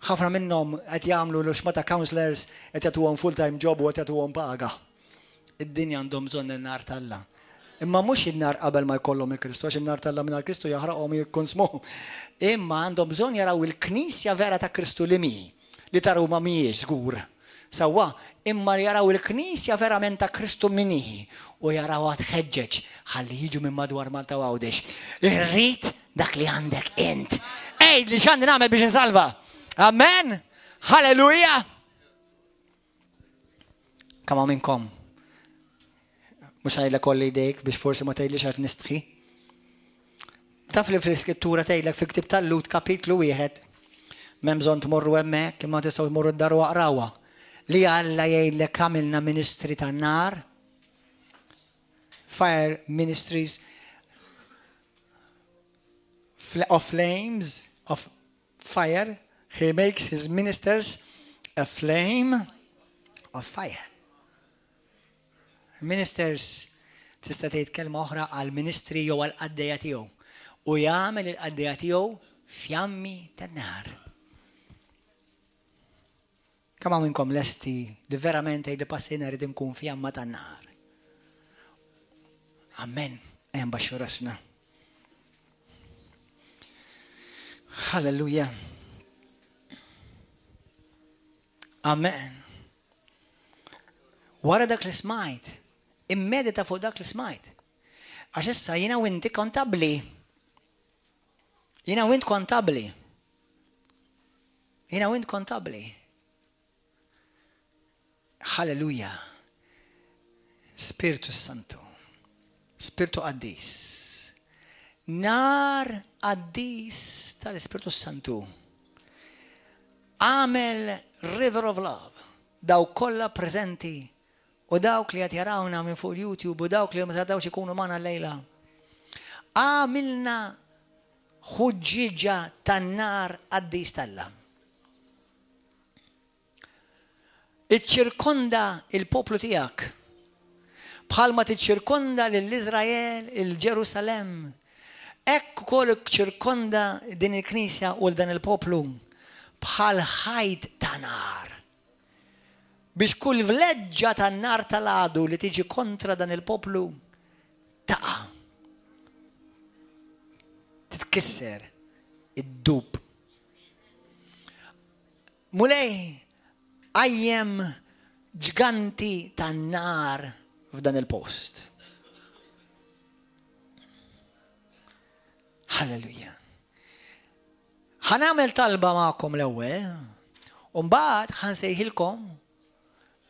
Ħafna minnhom qed jagħmlu l-xmata counselors qed jagħtuhom full-time job u qed jagħtuhom paga. Id-dinja għandhom bżonn in-nar t'Alla. Imma mhux in-nar qabel ma jkollhom il-Kristu, għax in-nar t'Alla mingħajr Kristu jaħraqhom u jikkonsmuhom. Imma għandhom bżonn jaraw il-Knisja vera ta' Kristu li mhi, li ta' Ruma mhijiex żgur. Sewwa, imma li jaraw il-Knisja verament ta' Kristu min hi u jarawha tħeġġeġ ħalli jiġu minn madwar Malta u Għawdex. Irrid dak li għandek int. Għidli x'għandi nagħmel biex insalva. Amen! Halleluja! Kemm hawn minnkom? Mhux ngħidlek kolli jdejk biex forsi ma tgħidlix qed nistħi. Taf li fl-iskrittura tgħidlek fil-ktib tal-Lut kapitlu wieħed m'hemm bżonn tmorru hemmhekk imma tistgħu tmorru d-dar u aqrawha. Li Alla jgħidlek għamilna ministri tan-nar, fire ministries of flames of fire, he makes his ministers a flame of fire. Ministers tista' tgħid kelma oħra għal ministri jew għal qaddejja tiegħu. U jagħmel il-qaddejja tiegħu fjammi tan-nar. Kemm hawn minnkom lesti li verament tgħid li passina rrid inkun fjamma tan-nar? Amen. Ejja nbaxxu rasna. Halleluja. Amen. Wara dak li smajt, immedita fuq dak li smajt. Għax issa jiena u inti kontabbli. Jiena u int kontabbli. Jiena u int kontabbli. Halleluja. Spirtu Santu. Spirtu Qaddis. Nar qaddis tal-Ispirtu Santu. Għamel River of Love. Dawk kollha preżenti u dawk li qed jarawna minn fuq il-YouTube u dawk li ma setgħux ikunu magħna llejla. Għamilna ħuġġieġa tan-nar qaddis t'Alla. Iċċirkonda il-poplu tiegħek bħalma tiċċirkonda lil Iżrael il-Ġerusalemm. Hekk ukoll iċċirkonda din il-knisja u dan il-poplu bħal ħajt ta' nar. Biex kull vleġġa tan-nar tal-għadu li tiġi kontra dan il-poplu taqa'. Titkisser, iddub. Mulej, qajjem ġganti tan-nar f'dan il-post. Halleluja. Ħa nagħmel talba magħkom l-ewwel, u mbagħad ħa nsejħilkom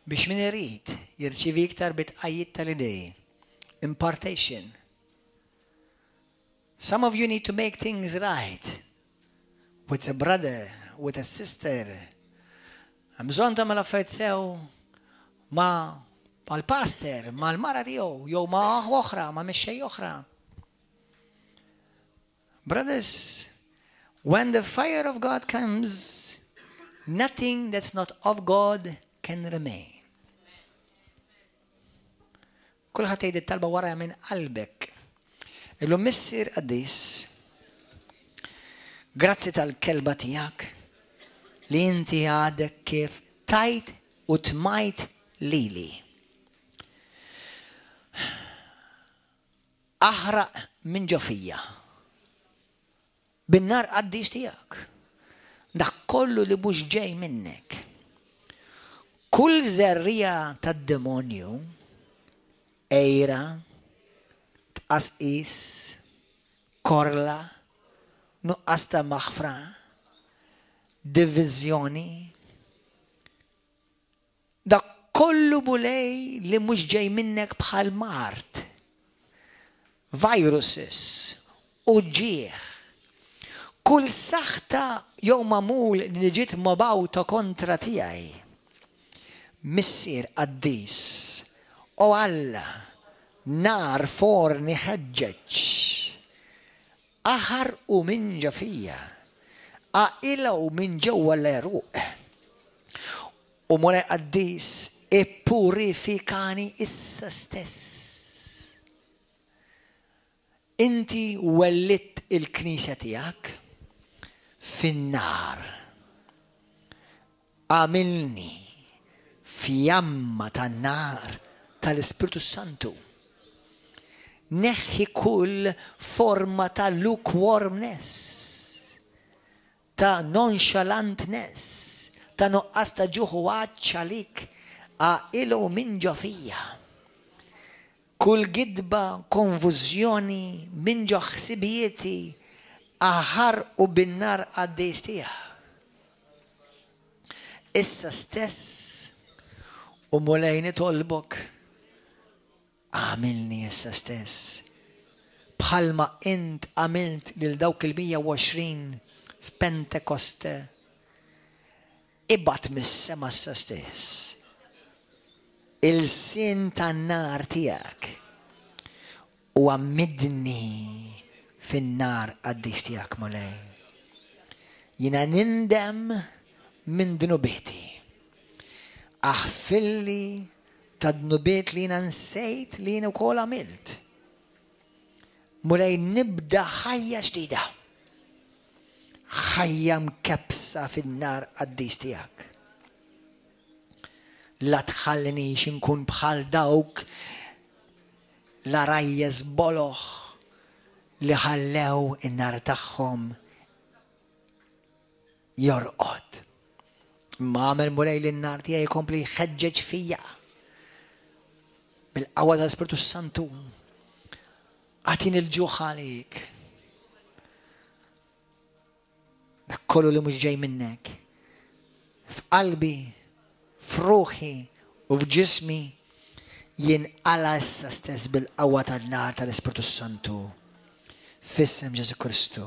biex min irid jirċievi iktar bitqajjiet tal-idej. Impartation. Some of you need to make things right with a brother, with a sister. Hemm bżonn tagħmel affarijiet sew ma' mal-pastor, mal-mara tiegħu, jew ma' oħra, ma' mexxej oħra. Brothers, when the fire of God comes, Nothing that's not of God can remain. Kulħadd jgħid it-talba wara minn qalbek. Illum Missier qaddis, grazzi tal-kelma tiegħek li inti għadek kif tajt u tmajt lili. Aħraq minn ġo fija bin-nar qaddis tiegħek dak kollu li mhux ġej minnek. Kull żerriegħa tad-demonju, għira, tqasqis, korla, nuqqas ta' maħfra, diviżjoni, Dak kollu Mulej li mhux ġej minnek bħal mard, viruses, uġigħ, kull saħta jew magħmul li ġiet mibgħuta kontra tiegħi. Missier qaddis, O Alla, nar forn iħeġġeġ, aħarqu minn ġo fija, aqilgħu minn ġewwa l-għeruq. O Mulej qaddis, ippurifikani issa stess. Inti wellidt il-Knisja tiegħek fin-nar. Agħmilni fjamma tan-nar tal-Ispirtu s-Santu. Neħħi kull forma ta' lukewarmness. Ta' nonchalantness, ta' nuqqas ta' ġuħ u għatx għalik, għaqilgħu minn ġo fija. Kull gidba, konfużjoni minn ġo ħsibijieti aħarqu bin-nar qaddis tiegħek. Issa stess, o Mulej nitolbok, Agħmilni issa stess, bħalma int għamilt lil dawk il-120 f'Pentekoste, ibgħat mis-sema issa stess ilsien tan-nar tiegħek u għammidni fin-nar qaddis tiegħek, Mulej. Jiena nindem minn dnubieti. Aħfirli ta' dnubiet li jiena nsejt li jien ukoll għamilt. Mulej nibda ħajja ġdida. Ħajja mkebbsa fin-nar qaddis tiegħek. La tħallinix inkun bħal dawk l-għarajjes boloh li ħallew in-nar tagħhom jorqod. Imma agħmel Mulej li n-nar tiegħi jkompli jħeġġeġ fija bil-qawwa tal-Ispirtu Santu. Agħtini l-ġuħ għalik. Dak kollu li mhux ġej minnek. F'qalbi, f'ruħi u f'ġismi jinqala issa stess bil-qawwa tan-nar tal-Ispirtu Santu. F'isem Ġesù Kristu.